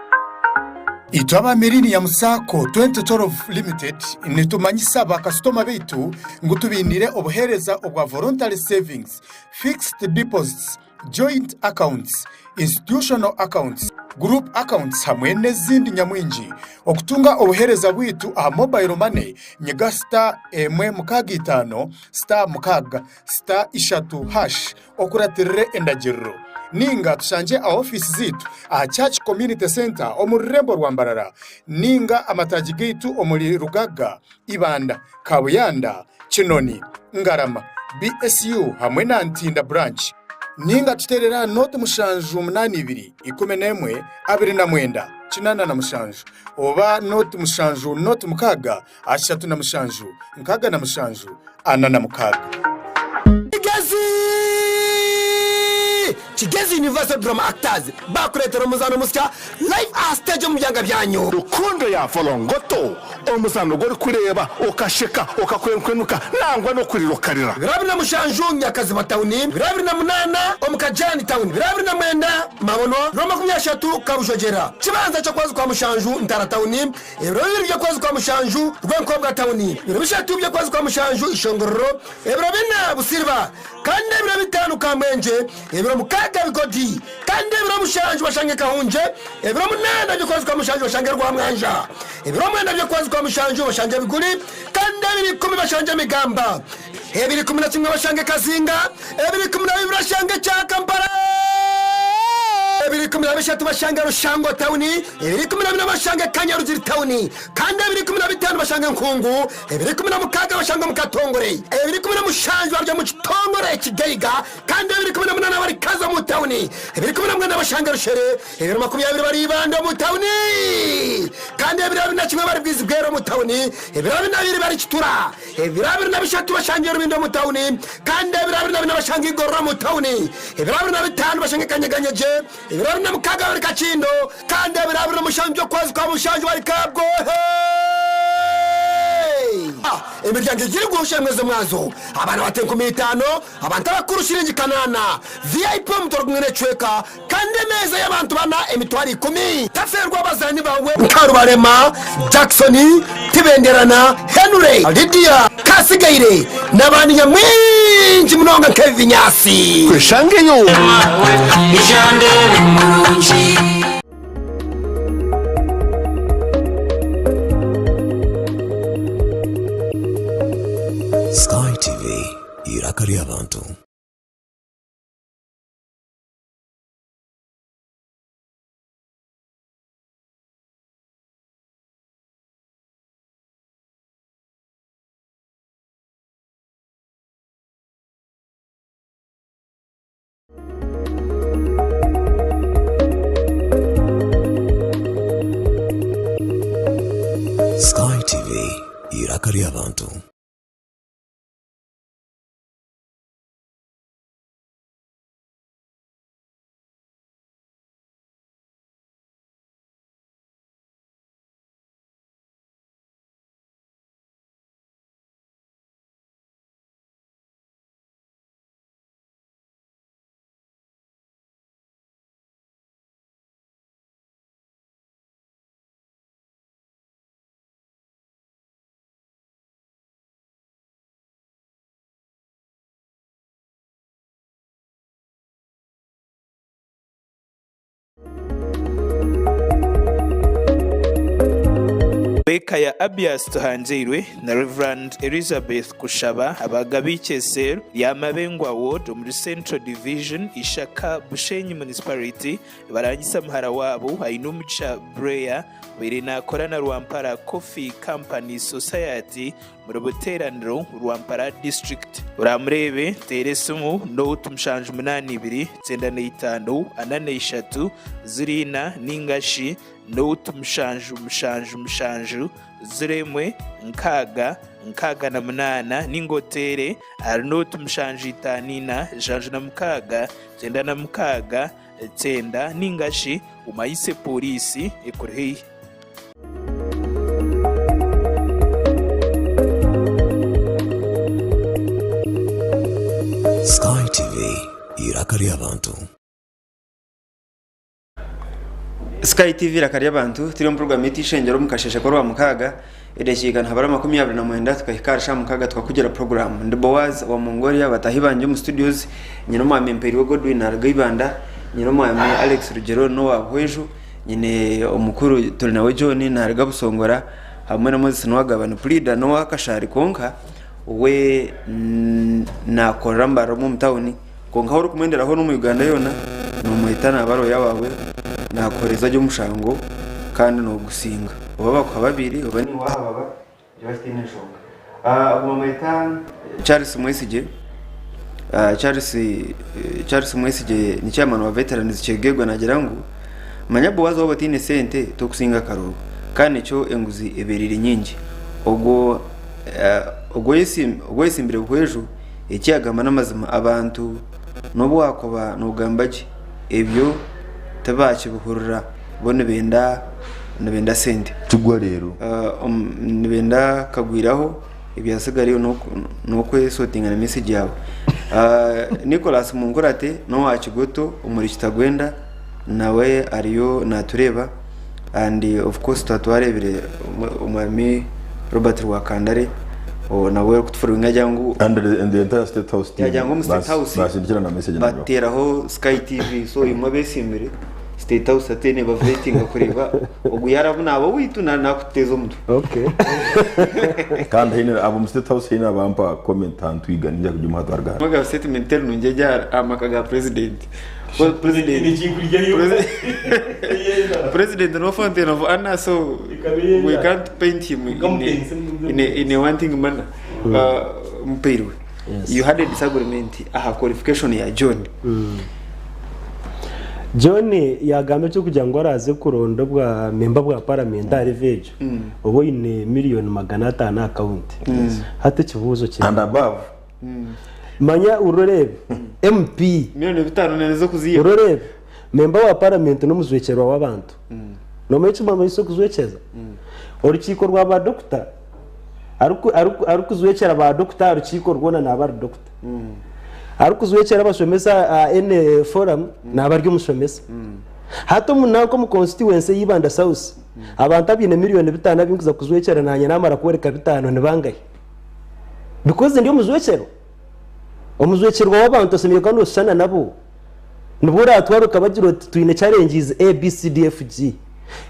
Itwe aba Millennium Sacco 2012 Limited nitumanyisa bakasitoma baitu ngu tubainiire obuheereza obwa Voluntary Savings, Fixed Deposits, Joint Accounts, Institutional Accounts, Group Accounts hamwe n'ezindi nyamwingi. Okutunga obuheereza bwaitu aha mobile money nyiga star emwe mukaaga itaano star mukaaga star ishatu hash okuratirire endagiriro. Ninga tushangye aha ofiisi zaitu aha Church Community Centre omu rurembo rwa Mbarara ninga amataagi gaitu omuri Rugaga, Ibanda, Kabuyanda, Kinoni, Ngarama, BSU hamwe na Ntinda Branch. Ninga tuteerere aha nooti mushanju munaana ibiri, 11, 29, 87 oba nooti mushanju nooti mukaaga, 37, 67, 46. Kigezi! Kigezi Universal Drama Actors bakureetera omuzaano musya live aha stage omu byanga byanyu. Rukundo ya Volongoto, omuzaano ogu orikureeba okasheka, okakwenkwenuka nangwa n'okurira okarira. Biro abiri na mushanju Nyakaziba Town, biro 28 omu Kajani Town, biro 29 Mabono, biro 30 Kabujogyera, Kibanza ky'okwezi kwa mushanju Ntara Town, ebiro bibiri by'okwezi kwa mushanju Rwenkobwa Town, ebiro bishatu by'okwezi kwa mushanju Ishongororo, ebiro bina Busiriba, kandi ebiro bitaano Kamwengye, ebiro mukaaga Bigodi, kandi ebiro mushanju bashange Kahungye, ebiro munaana by'okwezi kwa mushanju bashange Rwamwanja, ebiro mwenda by'okwezi kwa mushanju bashange Biguri, kandi ebiro ikumi bashange Migamba, ebiro 11 bashange Kazinga, ebiro 12 bashange Kyakampala, ebiro 13 bashange Rushango Town, ebiro 14 bashange Kanyarugiri Town, kandi ebiro 15 bashange Nkungu, ebiro 16 bashange omu Katongore, ebiro 17 bari omu kitongore Kigaiga, kandi ebiro 18 bari Kazo omu tawuni, ebiro 19 bashange Rushere, ebiro 20 bari Ibanda omu tawuni, kandi ebiro 21 bari Bwizibwera omu tawuni, ebiro 22 bari Kitura, ebiro 23 bashange Rubindo omu tawuni, kandi ebiro 24 bashange Igorora omu tawuni, ebiro 25 bashange Kanyeganyegye, ebiro 26 bari Kakindo, kandi ebiro 27 by'okwezi kwa mushanju bari Kabwohe. Emiryango egiri guhusha mwezi mwazo, abaana bato enkumi itaano, abantu abakuru shiringi kanaana, VIP omutwaro gumwe n'ekicweka, kandi emeeza y'abantu bana emitwaro ikumi. Tafeerwa abazaani baawe nka Rubarema, Jackson, Tibenderana, Henry, Lydia, Kasigaire n'abandi nyamwingi munonga nk'ebi binyaatsi. Tweshangeyo. Sky TV, eiraka ry'abantu. Sky TV, eiraka ry'abantu. Ab'eka ya Abias Tuhanzeirwe na Rev. Elizabeth Kushaba aba Gabiikye Cell rya Mabengwa Ward omuri Central Division, Ishaka, Bushenyi Municipality nibarangisa muhara waabo Ainomugisha Breya obaire naakora na Rwampara Coffee Company Society omuri Buteeraniro, Rwampara District. Oramureebe teera esimu nought 782 95 43 04 ninga shi nought 7 7 7 01 6 68 ninga oteere ahari nought 7 5 4 76 96 9 ninga shi omanyise pooriisi ekuri haihi. Sky TV, eiraka ry'abantu. Sky TV iraka ry'abantu turi omu puroguramu yaitu Eishengyero omu kasheeshe k'orwamukaaga edakiika nihabura 29 tukahika ahari shaaha mukaaga tukakugira puroguramu. Ndi Boaz wa Mongolia bataahi bangye omu studios nyine omwami Mpairwe Godwin naruga Ibanda, nyine omwami Alex Rugyero n'owa Buhweju, nyine omukuru Turinawe John naruga Busongora hamwe na Moses Nuwagaba ni puriida n'owa Kashari kwonka we nakorera Mbarara omu tawuni. Kwonka ahu orikumwendera hoona omu Uganda yoona, noomweta naaba looya waawe, naakuheereza gye omushango kandi noogusinga. Oba bakuha babiri oba niiwe waahababa, nikiba kitaine nshonga. Ogwo bamweta Charles Mwesigye. Charles Charles Mwesigye ni chairman wa Veterans Kyegegwa naagira ngu manya Boaz waaba otaine sente tokusinga akaruuru kandi nikyo enguzi ebeereire nyingi. Ogwo ogwo oyesimbire Buhweju Eki yagamba n'amazima, abantu n'obu wakuba nogamba gye, ebyo tibakibihurira bo nibenda nibenda sente. Kigwa reero. Nibenda kagwiraho ebyasigarayo n'okwesotinga na message yaawe. Nicholas Munkurate n'owa Kigoto omuri Kitagwenda nawe ariyo natureeba and of course twaba twareebire omwami Robert Rwakandare nawe orikutufollowinga agira ngu And the, and the entire state house team. Yagira ngu omu State House Basindikira na message nabyo. bateeraho Sky TV so imwe abesimbire State House hati nibavetinga kureeba ogu yaaraba naaba owaitu na nakuteeza omutwe. Okay. Kandi haine ab'omu state house haine abampa comment aha ntwiga ninja kugimuha twaruga hanu. Mwaga statement teri nungi egi aha maka ga president. President no fountain of Anna, so we can't paint him in a wanting manner. Mupeirwe, you had a disagreement aha qualification ya John. John yagamba ekyokugira ngu araze kuronda obwa memba bwa paramenti ahari egyo oba oine 500,000,000 aha akawunti. Hati ekibuuzo kiri. And above. Manya uroreebe MP. 5,000,000 n'ez'okuziiha. Uroreebe memba wa paramenti n'omujwekyerwa w'abantu. Noomanya eki bamanyisa okujwekyeza? Orukiiko rwa ba dokita, arikujwekyera ba dokita aha rukiiko rwona naaba ari dokita. Arikujwekyera abashomesa aha any forum naaba ari omushomesa. Hati omu nanka omu constituency eya Ibanda South, abantu abaine 5,000,000 abu ndikuza kujwekyera naanye naamara kworeka bitaano nibangahi? Because ndi omujwekyerwa. Omujwekyerwa w'abantu oshemereire kuba nooshushana nabo. Nibo oraatware okabagira oti twine challenges A, B, C, D, F, G.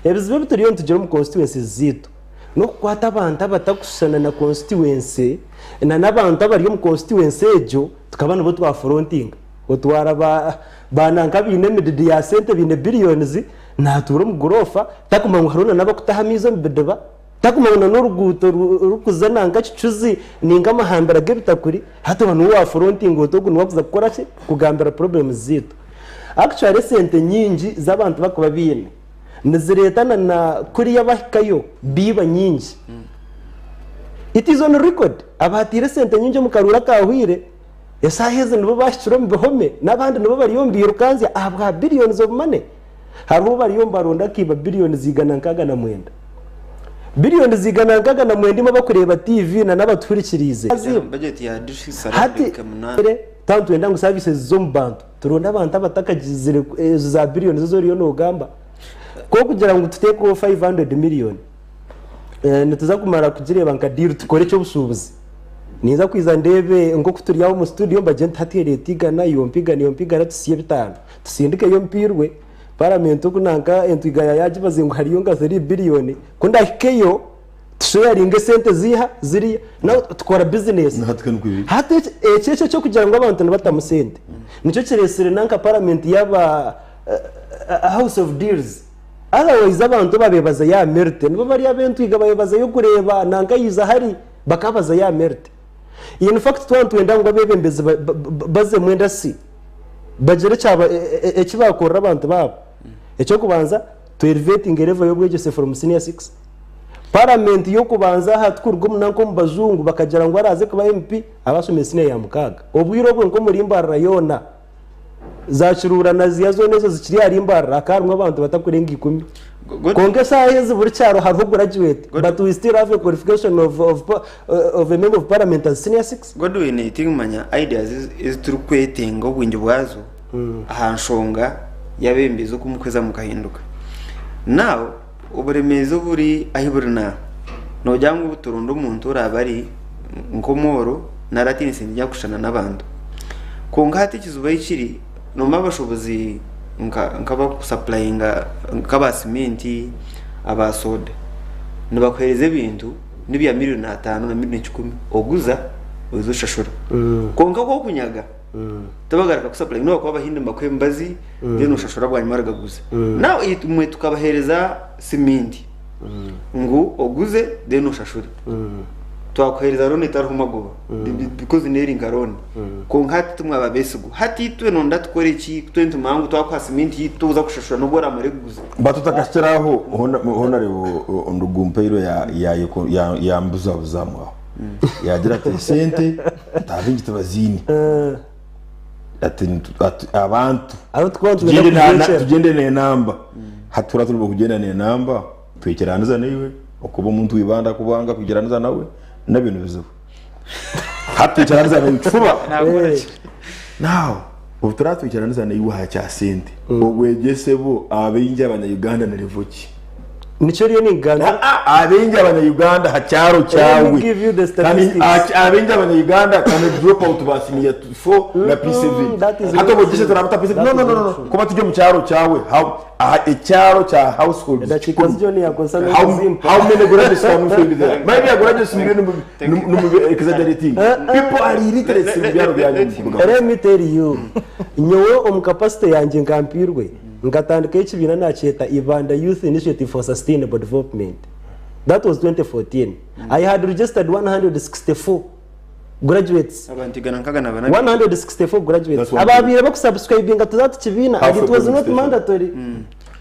Ebizibu ebi turiyo nitugira omu constituencies zaitu n'okukwata abantu abatakushushana na constituency na n'abantu abari omu constituency egyo tukaba nibo twafurontinga. Otwara ba ba nanka abaine emididi ya sente baine billions naatuura omu guroofa takumanya ngu hariho na n'abakutaha amaizi omu bidiba. Takumanya na n'oruguuto rurikuza nanka Kicuzi ninga amahambira g'ebitakuri, hati oba niwe wa frontinga oti ogu niwe akuza kukora ki? Kugambira problems zaitu. Actually esente nyingi z'abantu bakuba baine nizireeta na na kuriya bahikayo biiba nyingi. It is on record abaatiire esente nyingi omu karuuru akaahweire esaaha ezi nibo baahikire omu bihome n'abandi nibo bariyo nibairukanzya ahabwa billions of money. Hariho bariyo nibaronda akaiba billions 169. Billions 169 imwe abakureeba TV na n'abatuhurikiriize. Budget ya districts Hati around 8. twaba nitwenda ngu services zize omu bantu, turonde abantu abatakagizire ezo za billions ezi oriyo nogamba. K'okugira ngu tuteekeho 500 million, nituza kumara kugireeba nka deal tukore eky'obushuubuzi. Ninza kwija ndeebe nk'oku turi aha omu studio mbagire nti hati ereeta igana, iwe ompe igana, iwe ompe igana tusiye bitaano. Tusindikeyo mpiirwe paramenti oku nanka entwiga yaagibaze ngu hariyo nka 3 billion, ku ndahikeyo. Tusheyaringa esente ziiha ziriya now tukora bizinesi. Hati eki eki ekyokugira ngu abantu nibatamu sente nikyo kiresire nanka paramenti yaba a house of deals. Otherwise abantu babebazayo aha merit nibo bari abentwiga bayebazayo kureeba nanka yiza hari bakabazayo aha merit. In fact twaba nitwenda ngu abebembezi bazemu endasi bagire eki bakorera abantu baabo, ekyokubanza tu elevatinge level y'obwegyese from senior 6. Paramenti y'okubanza aha tikuruga omu nanka omu bajungu bakagira ngu araaze kuba MP abe ashomire siniya ya mukaaga. Obwire obwo nk'omuri Mbarara yoona, za Kiruhura na ziya zoona ezo zikiri ahari Mbarara hakaba harimu abantu batakurenga ikumi. Kwonka eshaaha ezi buri kyaro hariho graduate but we still have a qualification of, of, of a member of parliament as senior 6. Godwin tinkumanya ideas ezi turikwetenga obwingi bwazo aha nshonga y'abebembezi oku mukuheza mukahinduka. Now Oburemeezi oburi ahi buri na noogira ngu turonde omuntu oraabe ari nk'omworo nari ataine sente nyingi kushushana n'abantu. Kwonka hati ekizibu ahi kiri, noomanya abashuubuzi nk'abakusapurayinga nk'aba siminti, aba sooda, nibakuheereza ebintu n'ebya miriyoni ataano na miriyoni kikumi oguza oza oshashura. Kwonka ku okunyaga tibagaruka kusapurayinga nobu bakuba abahindi nibakuha emibazi, then oshashura bwanyima oragaguza. Now imwe tukabahereza siminti ngu oguze then oshashure. Twakuhereza loan etariho magoba because neri nka loan. Kwonka hati timwaba besigwa. Hati itwe nonda tukore ki itwe nitumanya ngu twakuha siminti yitu toza kushashura nobu oramare kuguza. But otakahikire aho honarebo ndugu Mpairwe yambuzabuzamu aho. Yagira ati esente abaingi tibaziine. Ati nitu- ati abantu Aho tukuba nitwenda tugyende na- na- kujwekyera. tugyende n'enamba hati turaba turi kugyenda n'enamba twikiraniza naiwe okuba omuntu w'ibanda kubanga kwikiraniza nawe nabyo ni bizibu hati twikiraniza naiwe kifuba Eh. now obu turaba twikiraniza naiwe aha kya sente obwegyese bwo abaingi abanya-uganda ni level ki Nikyo eriyo ningamba. Abaingi abanya-Uganda aha kyaro Let me kyawe give you the Can- statistics. abaingi abanya-Uganda can drop out ba senior 4 na P7 that is hati not obwegyese true. turaba ta P7 That no no is no not no true. kuba turi omu kyaro kyawe how aha ekyaro kya households Edakiika kikumi. zigyo niyakozesa How, n'okuzimpa. how many graduates can we find there? Maybe a graduates ni exaggerating. People are illiterate mu byaro byanyu. Let me tell you, nyowe omu capacity yangye nka Mpiirwe, Nkatandikaho ekibiina nakyeta Ibanda Youth Initiative for Sustainable Development. That was 2014. I had registered 164 graduates. Abantu 162. 164 graduates. That's one Ababaire bakusubscribinga to that kibiina and Half it a was polling not station. mandatory.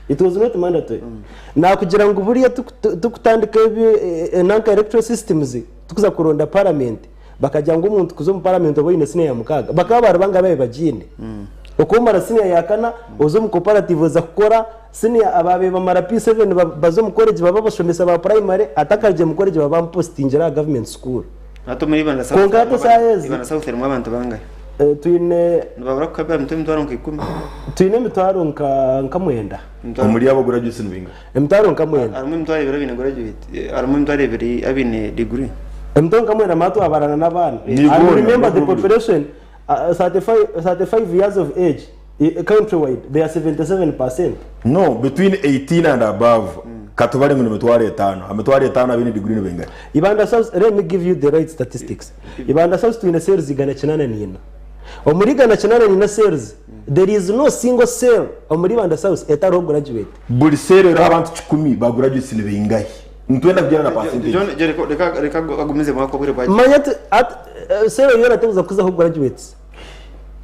It was not mandatory. Nakugira ngu buriya tukutandika ebi nanka electoral systems tukuza kuronda parliament bakagira ngu omuntu kuza omu parliament obe oine siniya ya mukaaga bakaba bari bangahi ababaire bagiine. Okumara siniya ya kana oze omu cooperative oza kukora siniya abaabaire bamara P7 baza omu college baba abashomesa ba primary atakarugire mu college baba bamupositingire aha government school. Hati omuri Ibanda South Kwonka hati eshaaha ezi Ibanda South erimu abantu bangahi? Twine Nibabura kukabi aha mitwe emitwaro nka ikumi. Twine emitwaro nka mwenda. Omuri abo graduates ni baingahi? Emitwaro nka mwenda. Harimu emitwaro ebiri abaine graduate, harimu emitwaro ebiri abaine degree. Emitwaro nka mwenda mara twabarana n'abaana. Ni And boona, remember ni the boona. population 35, 35 years of age country wide they are 77%. No, between 18 and above katubare ngu ni mitwaro etaano. Aha mitwaro etaano abaine degree ni baingahi? Ibanda South, let me give you the right statistics. Ibanda South twine cells 804. Omuri 804 cells, there is no single cell omuri Ibanda South etariho graduate. Buri cell eriho abantu kikumi, ba graduates ni baingahi? Nitwenda kugyenda na percentage. John, John, reka reka agumizemu akobwire bwa Manya ati at cell yoona tekuza kuzaho graduates.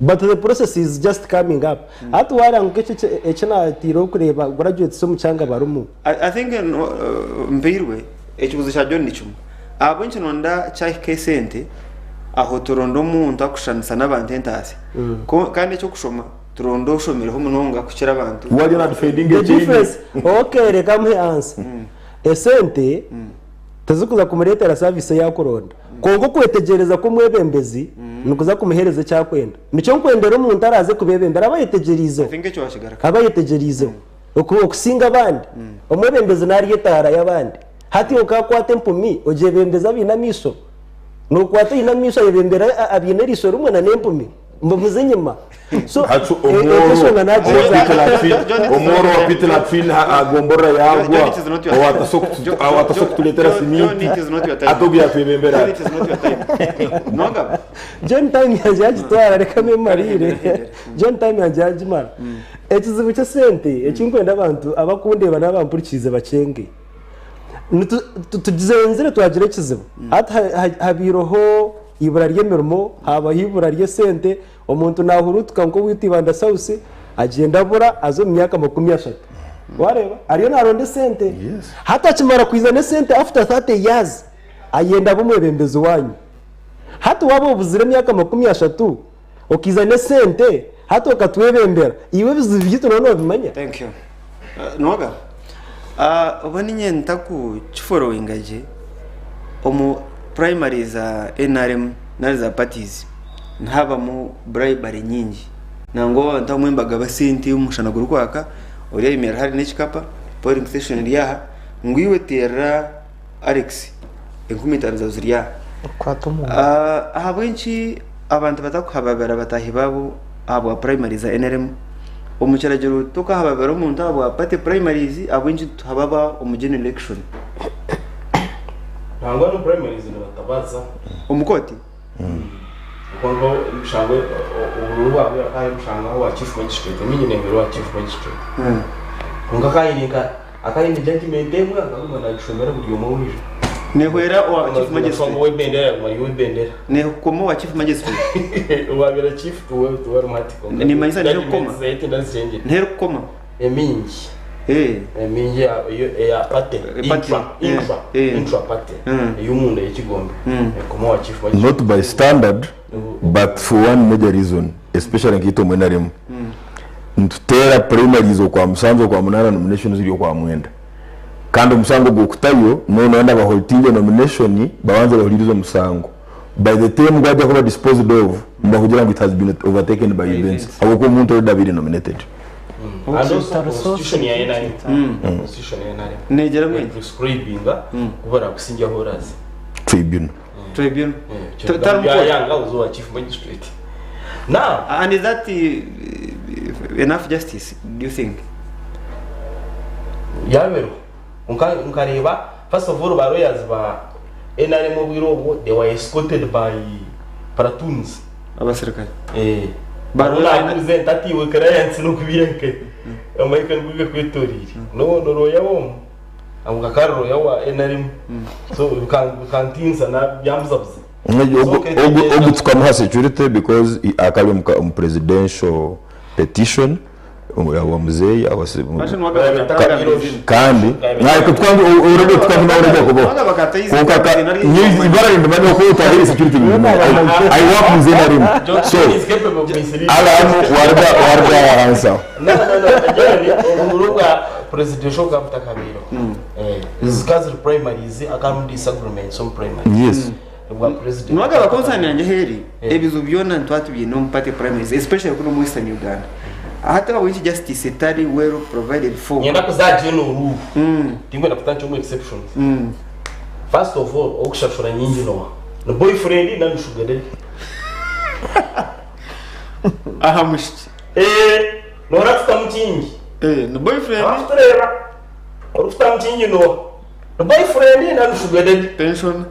But the process is just coming up. Hati waranga nk'eki eki natiireho kureeba graduates omu kyanga barimu. I think mpairwe ekibuzo kya John ni kimwe. Ahabw'enki nonda kyahika esente aho turonde omuntu akushushanisa n'abantu entaasya. Kandi eky'okushoma turonde oshomireho munonga kukira abantu. Wariyo nadefendinga The ekindi. difference, okay reka muhe answer. Esente tizikuza kumureetera service ei akuronda. Kwonka okwetegyereza kw'omwebembezi nikuza kumuheereza eki akwenda. Nikyo nkwendera omuntu araaze kubeebembera abe ayetegyereizeho. I think ekyo wakigarukamu. Abe ayetegyereizeho okusinga abandi. Omwebembezi naarya etaara y'abandi. Hati iwe okakwata empumi ogyebembeza abaine amaisho? Nookwata oine amaisho ayebembera abaine eriisho rimwe na n'empumi? Mbuze enyima. So Hati e- omworo eshonga owa nagiza Pit Latrine, omworo wa Pit Latrine agomborora yagwa owatasa okutuletera siminti ate ogu yatwebembera ati. John time yangye yagitwara reka memarire. John time yangye yagimara. Ekizibu ky'esente ekinkwenda abantu abakundeeba n'abampurikiize bakyenge. Nitu- tu- Tugizenzire twagira ekizibu. Hati ha- ha- habaireho ibura ry'emirimo, habaho ibura ry'esente, omuntu nahuruutuka nk'owaitu Ibanda South agyenda abura aza omu myaka 30. Wareeba? Ariyo naronda esente. Hati akimara kwiza n'esente after 30 years, ayenda abe omwebembezi wanyu. Hati waaba obuzire emyaka 30, okaiza n'esente, hati okatwebembera, iwe ebizibu byaitu nooba noobimanya? Thank you. Noga, oba ninye ntakukiforowinga gye, omu primary za nrm nari za parties nihabamu bribery nyingi. Nangwa abantu abamwe nibagaba sente omushana gurikwaka, ori ayemerera hare n'ekikapa, polling station eri aha, ngu iwe teerera Alex 5000 zaawe ziri aha. Kwata omu Ahabw'enki abantu batakuhababira bataahi baabo ahabwa primaries za nrm? Omu kiragiro tokahababira omuntu ahabwa party primaries, ahabw'enki nituhababa omu general election? Nangwa n'omu primaries nibatabaza. Omu kooti? Kwonka omushango obururu bwabwe akahaya omushango aho wa chief magistrate emingi nehwera owa chief magistrate. Kwonka akahine nka akahine judgement emwe akaguma nagishomera buri omwe owaija. Nehwera owa chief magistrate. Ow'ebendera yaguma ari ow'ebendera. Nehukoma owa chief magistrate. Owabire chief tiwe tiwe arimu hati kwonka Nimanyisa niho judgement kukoma. zeye tindazikyengire. Niho erikukoma. Emingi. Eh. Emingi eya eya party Party, intra eh, intra eh. intra party ey'omunda y'ekigombe ekoma owa chief magistrate. Not by standard but for one major reason especially nkaitwe omu NRM nituteera primaries okwa musanju okwa munaana nominations ziri okwa mwenda kandi omusango gwokutayo nonoona baholtinge nomination babanze bahuririze omusango by the time gwajya kuba disposed of nibakugira ngu it has been overtaken by events ahabwokuba omuntu already abaire nominated. And also constitution ya NRM. Constitution ya NRM. Negira ngu enki? Prescribinga ku barakusingyaho oraze. Tribunal. Tribunal. Kyo Tari mu court. yanga uze owa chief magistrate. Now, And is that enough justice, do you think? yabereho Nka nkareeba first of all ba lawyers ba NRM obwire obwo they were escorted by platoons. Abasirikare. Eh. Ba Ba lawyer nakubuuza nti hati iwe clients n'okubiire nkahi? Amahika nigwo gakwetoreire. No no lawyer w'omu amuka kari lawyer wa NRM. So bikantiinisa na byambuzabuza. Ogu tukamuha security because akaba ari omu presidential petition wa muzeeyi kandi kwonka ibara rindimanya oku otahire security I work with NRM so Alan waruga waruga ahansi aho. No no no again obwo bwa presidential bukaba butakabaireho. Zikaba ziri primaries akaba disagreements omu primaries. Yes. Obwa president. Nwagaba concern yangye ahu eri, ebizibu byona nituba tubiine omu party primaries especially kunu omu Western Uganda. Hati ahabw'enki justice etari well provided for? Niinyenda kuza aha general rule. Tinkwenda kutandikira omu exceptions. First of all, orikushashura nyingi n'oha? Ni boyfriend nari ni sugar daddy? Aha mushiki. Eeh, noora kutamu kingi. Eh, ni boyfriend. Abakutureeba, orikutamu kingi n'oha? Ni boyfriend nari ni sugar daddy? Pension.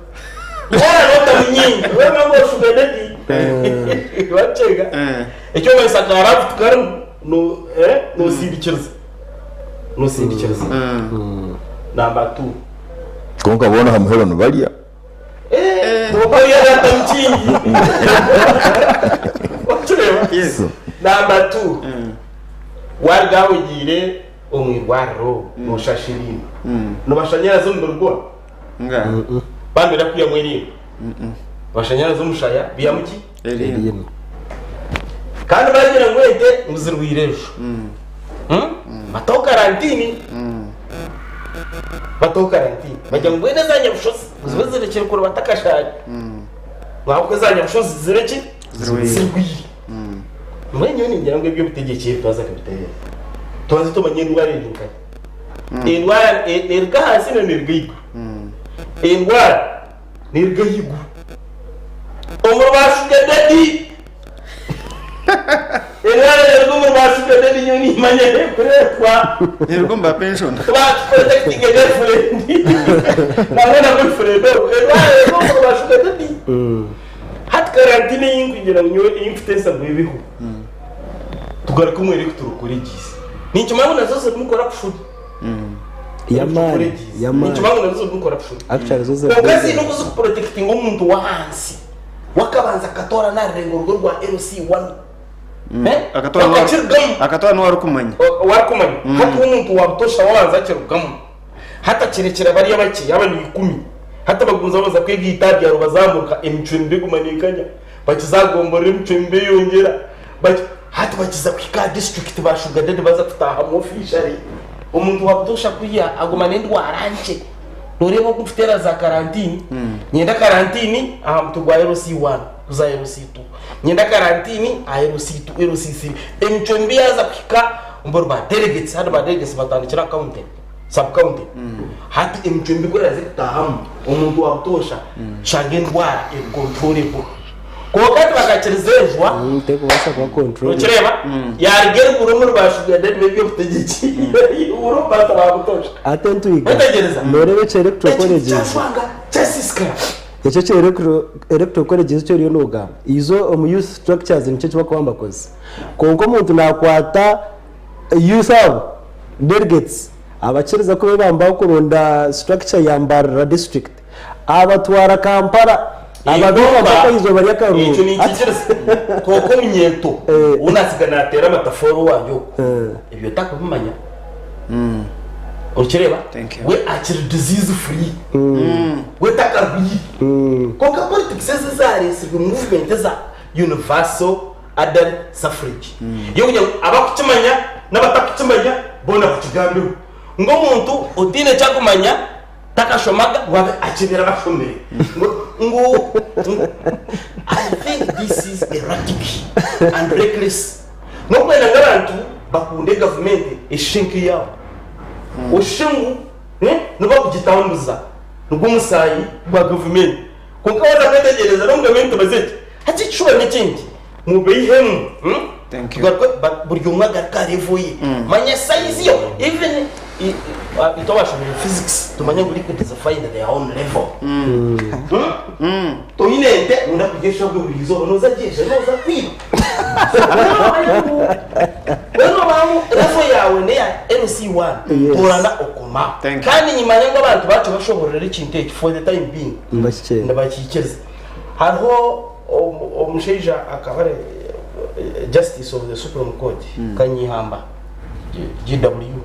Hoona nootamu nyingi, wewe nangwa ori sugar daddy. Wakyega? Ekyomanyisa ka love tikarimu, no eh, noosindikiriza. Noosindikiriza. Number two. Kwonka boona aha muheru nibarya. Kwonka oriya yaatamu kingi. Wakireeba? Number two. Waaruga aha ogiire omu irwariro nooshasha eriino. Nibashanyaraza omubiri gwona? Bambira kwihamu eriino. Nibashanyaraza omushaya bihamu ki? Eriino. Kandi bagira ngu ente ngu zirwaire ejo. Bataho karantini. Bataho karantini. Bagira ngu mbwenu eza nyabushozi ngu zibe zirekire kure batakashaaya. Ahabw'okuba eza nyabushozi ziri ki? Zirwaire. Mbwenu nyowe ningira ngu eby'obutegyeki ebi twaza kubitereeza. Tubanze tumanye endwara eri nkahi. Endwara neeruga ahansi na neeruga ahaiguru. Endwara neeruga ahaiguru. Omuri ba shuga dadi. nyowe nimanya erikureetwa. Eruga omu ba pension. Batuprotectinge girlfriend. Nangwa na boyfriend ogwo. Endwara eruga omu ba sugar daddy. Hati karantine ei nkugira ngu nyowe ei nkuteesa ngu ebeho. Tugaruke omu electoral colleges. Ninkimanya ngu nazo zirimu corruption. Y'amaani, y'amaani. Ninkimanya ngu nazo zirimu corruption. Actually zo ziri Kwonka ziine oku zikuprotectinga omuntu w'ahansi. Wakabanza akatoora n'arurengo rwe rwa LC1. Akakirugamu. Akatoora n'ou arikumanya. Ou arikumanya. Hati omuntu wa butoosha wabanza akirugamu. Hati akirekyera bariya bakye, yaaba ni ikumi. Hati bagumizamu baza kwegaita aha byaro bazamuka, emicwe mibi eguma neekanya. Bakiza aha gomborora emicwe mibi eyongyera. Hati bakiza kuhika aha disiturikiti ba shuga dadi baza kutaahamu ofiishare. Omuntu wa butoosha kuriya aguma n'endwara nkye. Nooreeba oku nkuteera za karantini, nyenda karantini aha mutwe gwa LC1 kuza LC2, nyenda karantini aha LC2, LC3. Emicwe mibi yaaza kuhika omu ba delegates, hati ba delegates batandikira aha county, sub county. Hati emicwe mibi ku eraaze kutaahamu, omuntu wa butoosha oshanga endwara eri controllable. Kwonka hati bakakiriza enjwa, Terikubaasa kuba controlled. nokireeba, yaaruga eruguru omuri ba sugar daddy b'eby'obutegyeki, yaihura omu bantu ba butoosha. Ate Ntwiga, Wetegyereza? nooreeba ekyo electoral Ekintu colleges, kyashwanga kyasiisikara. ekyo ekya electoral colleges eki oriyo noogamba, izo omu youth structures nikyo eki barikuba nibakozesa. Kwonka omuntu naakwata youth abo, delegates, abakiriza kubebambaho kuronda structure ya Mbarara district, abatwara Kampala, ababeeba mpaka eizooba Ekyo ry'akaruuru. ninkikiriza. Kwonka omunyeeto ou naatsiga naateera amatafaari owangye okwo, ebyo takubimanya. Orikireeba? We akiri disease free. We takarwaire. Kwonka politics ezi ezaareetsirwe movement eza universal adult suffrage y'okugira ngu abakukimanya n'abatakukimanya boona bakigambeho. Ngu omuntu otaine eki arikumanya takashomaga ngu abe akyebera abashomire. Ngu ngu I think this is erratic and reckless. N'okwenda ngu abantu bakunde gavumenti eshushe nk'eyaabo. Oshushe ngu nibakugitambuza nigwo musaayi gwa gavumenti. Kwonka waaza kwetegyereza n'omu gavumenti tubaze eki, hati ekishuba n'ekindi mubeihemu tugaruke buri omwe agaruke aha level ye. Manya size yo even itwe abashomire physics tumanye ngu liquids find their own level. Toine ente ngu ndakugyesha bwe buri izooba nooza gyesha nooza kwiba. Mbwenu nooba ngu level yaawe neya LC1 toorana okoma. Kandi nimanya ngu abantu baakyo bashobororera ekintu eki for the time being nibakiikiriza. Hariho omushaija akaba ari Justice of the Supreme Court Kanyeihamba, GW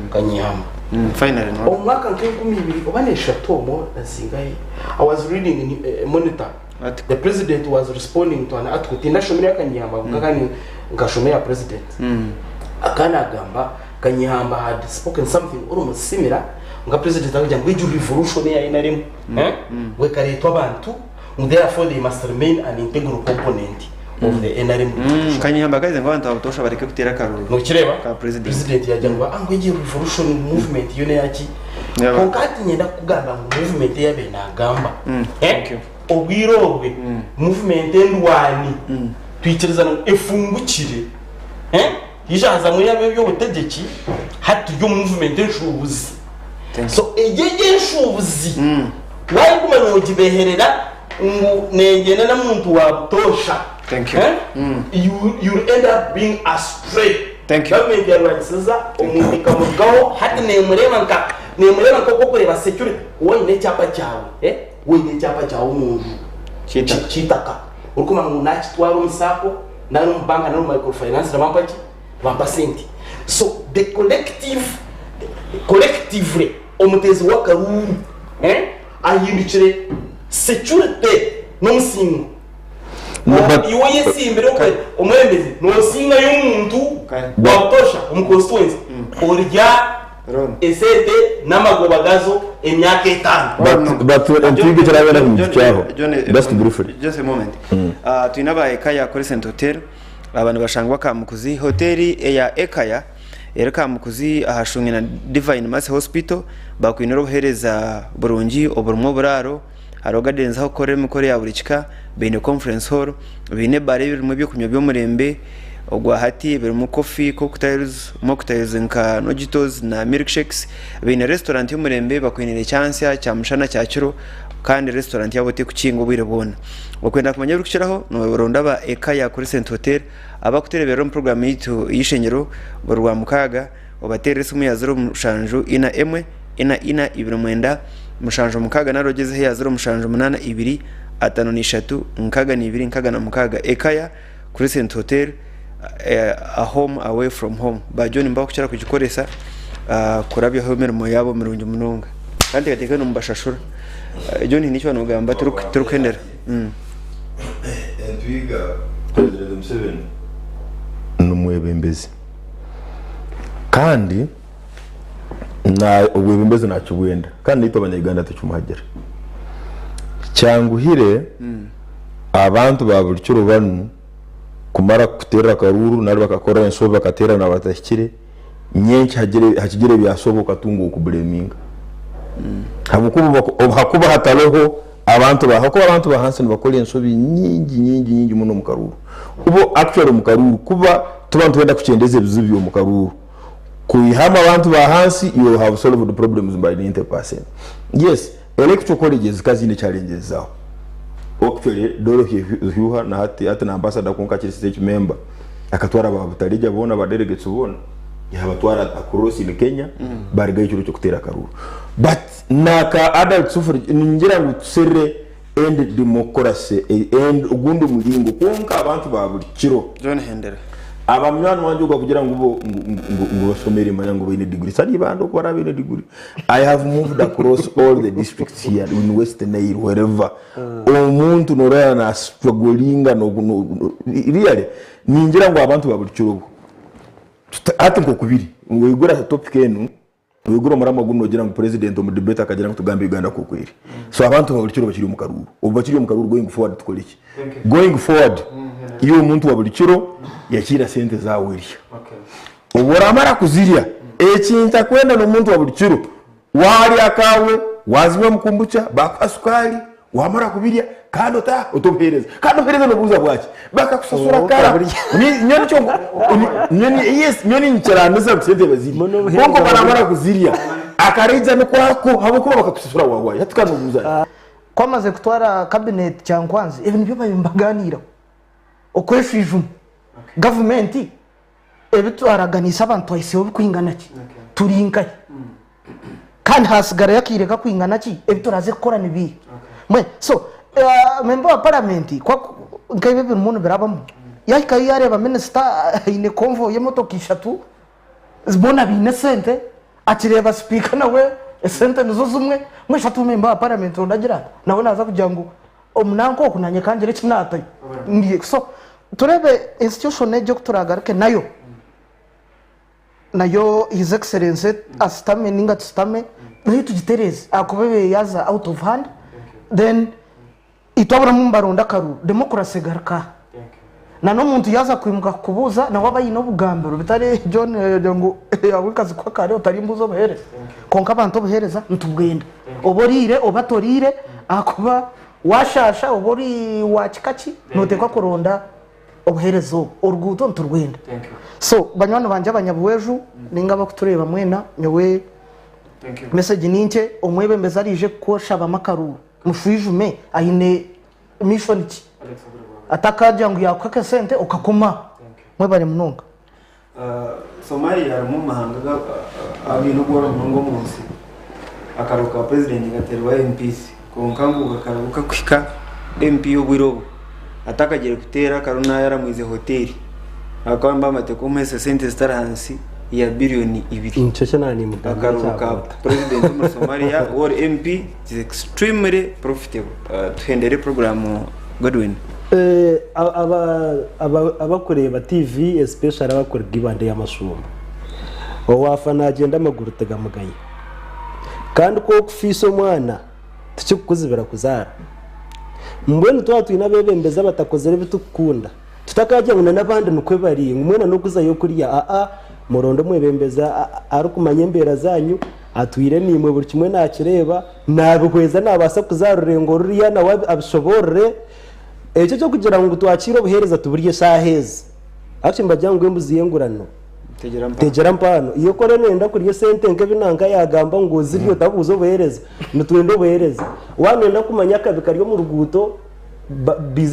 Kanyeihamba. Omu mwaka nk'enkumi ibiri oba n'eshatu omwo na zingahi, I was reading in Monitor. The president was responding to an article tindashomire eya Kanyihamba kwonka kandi nkashoma eya president akaba nagamba Kanyihamba had spoken something almost similar nka president arikugira ngu egyo revolution eya NRM ngu ekareetwa abantu ngu therefore they must remain an integral component of the NRM revolution. Kanyihamba akaize ngu abantu abutoosha bareke kuteera akaruru Nokireeba? ka president. President yagira ngu ah ngu egyo revolution movement yo neyaki? N'ey'abantu. Kwonka hati niinyenda kukugamba ngu movement ei yabaire nagamba eh, obwire obwe movement endwani twikirizana ngu efungukire eh, haija hazamu ey'eby'obutegyeki hati turi omu movement enshuubuzi. So egyo ey'enshuubuzi waayeguma noogibeeherera ngu nengyenda n'omuntu wa butoosha Thank you. eh, you, you'll end up being astray. Thank you. Gavumenti yarwanyisiza omuntu ekamurugaho hati nemureeba nka nemureeba nk'oku orikureeba security waine ekyapa kyawe eh, waine ekyapa kyawe omu nju Ky'eitaka. ky'eitaka orikumanya ngu nakitwara omu sacco nari omu banka nari omu microfinance nibampa ki nibampa sente so the collective collectively omuteezi w'akaruuru eh, ahindukire security n'omusingo Iwe oyesimbire okwe omwebembezi nosingayo omuntu wa butosha omu constituency orya esente n'amagoba gazo emyaka etano. But entwiga ekirabeera aha muntu kyaho just briefly. Just a moment. Twine aba Ekaya Crescent Hotel aba nibashangwa Kamukuzi. Hoteri eya Ekaya eri Kamukuzi aha Shungi na Divine Mercy Hospital bakwinire obuhereza burungi oburimu oburaaro, Hariho gardens ahu kukorera emikoro ya buri kika, baine conference hall, baine ebaara erimu ebyokunywa by'omurembe. Ogwa hati birimu coffee, cocktails, mocktails nka Nojitos na milkshakes. Baine restaurant y'omurembe bakwiniire kyansya, kyamushana, kyakiro kandi restaurant yaabo tekukinga obwire bwona. Okwenda kumanya ebirikukiraho noronda aba Eka ya Crescent Hotel abakutureberera omu puroguramu yaitu y'eishengyero buri Rwamukaaga obateerere esimu ya 07 41 4 29 76 nari ogyezeho eya 07 82 53 66. Ekaya Crescent Hotel a home away from home. Ba John nibakukira kugikoresa kurabyaho emirimo yaabo mirungi munonga. Kandi nteekateeka nimubashashura. John haine eki waaba nogamba turikuhendera. Entwiga President Museveni n'omwebembezi kandi obwebembezi nakibwenda kandi naitwe abanya Uganda tukimuhagira. Kyanguhire abantu ba buri kiro banu kumara kukuteerera akaruuru nari bakakora enshobi bakateerana batahikire, nyenkya hakigire ebyasoba okatunga ow'okubureminga. Habw'okuba obu hakuba hatariho abantu ba hakuba abantu ba hansi nibakora enshobi nyingi nyingi nyingi muno omu karuuru. Kuba actually omu karuuru kuba tuba nitwenda kukyendeza ebizibu by'omu karuuru, kwihamu abantu ba hansi you will have solved problems by 90%. Yes, electoral colleges zikaba ziine challenges zaaho. Actually Dorothy Hyuha na hati hati na ambassador kwonka akiri state member akatwara ba Butaleja boona ba delegates boona yabatwara across in Kenya barigayo ekiro ky'okuteera akaruuru. But naka adult suffrage ningira ngu tuserere end democracy end ogundi muringo kwonka abantu ba buri kiro John Hendera. Aba munywani wangye ogu akugira ngu bo ngu bashomire manya ngu baine degree sani ibanda oku baraba baine degree I have moved across all the districts here in West Nile wherever omuntu norora na strugglinga really ningira ngu abantu ba buri kiro bo hati nkokubiri wegura topic enu Wegura omuramwa gunu nogira ngu president omu debate akagira ngu tugambe Uganda nkoku eri. So abantu ba buri kiro bakiri omu karuuru. Obu bakiri omu karuuru going forward tukore ki? Going forward iwe omuntu wa buri kiro yakiira sente zaawe erya. Obu oramara kuzirya ekintu akwenda n'omuntu wa buri kiro warya akaawe wazinywa omu kombucha bakuha sukaali Wamara kubirya kandi otaha otobuhereza kandi obuhereza nobuuza bwaki bakakusasura kara nyowe nikyo yes nyowe ninkiraanisa ngu sente bazirya kwonka baramara kuzirya akareija nikwo ako habwokuba bakakusasura wahwayo hati kandi nobuuza ki. Ku amaze kutwara cabinet Kyankwanzi ebi nibyo babaire nibaganiiraho okweshwijuma gavumenti ebi twaraganiise abantu twahitsireho birikwingana ki turi nkahi. Kandi hasigarayo akaire kakwingana ki? Ebi turaze kukora ni biiha? Mbwenu so memba wa paramenti ku aku nk'ebi ebirimu nibirabamu, yaahikayo yaareeba minisita aine konvoyi y'emotoka ishatu, boona baine esente, akireeba sipiika nawe esente nizo zimwe, mbwenu shi hati memba wa paramenti onu agira ata? Nawe naaza kugira ngu omu nanka oku naanye ka ngire eki naatayo ndye. So tureebe institution egi oku turaagaruke nayo. Nayo his excellency asitame ninga tusitame nayo tugitereeze ahakuba ebaire yaaza out of hand then itwe abarimu nibaronda akaruru democracy egaruka aha. Na n'omuntu yaaza kwimuka kukubuuza nawe aba aine obugambiro bitari John ogira ngu ahabw'akazi ku akariho otarimbuuza obuheereza. Kwonka abantu obuheereza nitubwenda. Oba oriire oba toriire ahakuba waashaasha oba ori wa kika ki nooteekwa kuronda obuheereza obu. Oruguuto niturwenda. So banywani bangye abanyabuweju ninga abakutureeba mwena nyowe message ni nkye, omwebembezi araije kukushabamu akaruuru mushwijume aine mission ki? Atakagira ngu yakuha akasente okakoma. Mwebare munonga. Somalia rimwe omu mahanga againe obworo munonga omu nsi. Akaruuru ka purezidenti kateerwa MPs kwonka ngu akaruuru kakuhika MP obwire obu atakagiire kuteera akaruuru naaba yaramwize hoteeri ahabw'okuba nibaba nibamuha esente zitari ahansi ya biriyoni ibiri. Nikyo eki naanimugambira Akaruuru ka kyakwata. purezidenti omuri Somalia or MP is extremely profitable. Tuhendere puroguraamu Godwin. Abakureeba TV especially abakuruga Ibanda ey'amashuma, owaafa naagyenda amaguru tigamugaya. Kandi ku orikufiisa omwana tikikukuzibira kuzaara. Mbwenu twaba twine abeebembezi abatakozire ebi turikukunda, tutakagira ngu n'abandi nikwo bari ngu mwena n'okuzayo kuriya, aa muronde omwebembezi arikumanya embeera zaanyu, atwire naimwe buri kimwe naakireeba, naabihweza naabaasa kuza aha rurengo ruriya nawe abishoboorore. Ekyo eky'okugira ngu twakiire obuheereza tuburye eshaaha ezi. Actually nibagira ngu embuzi y'engurano tegyera mpaano. Iyo ku oriyo noyenda kurya esente nk'ebi nanka yaagamba ngu ozirye otabuuza obuheereza, nitwenda obuheereza. Waaba noyenda kumanya akabi kari omu ruguuto, ba- bize.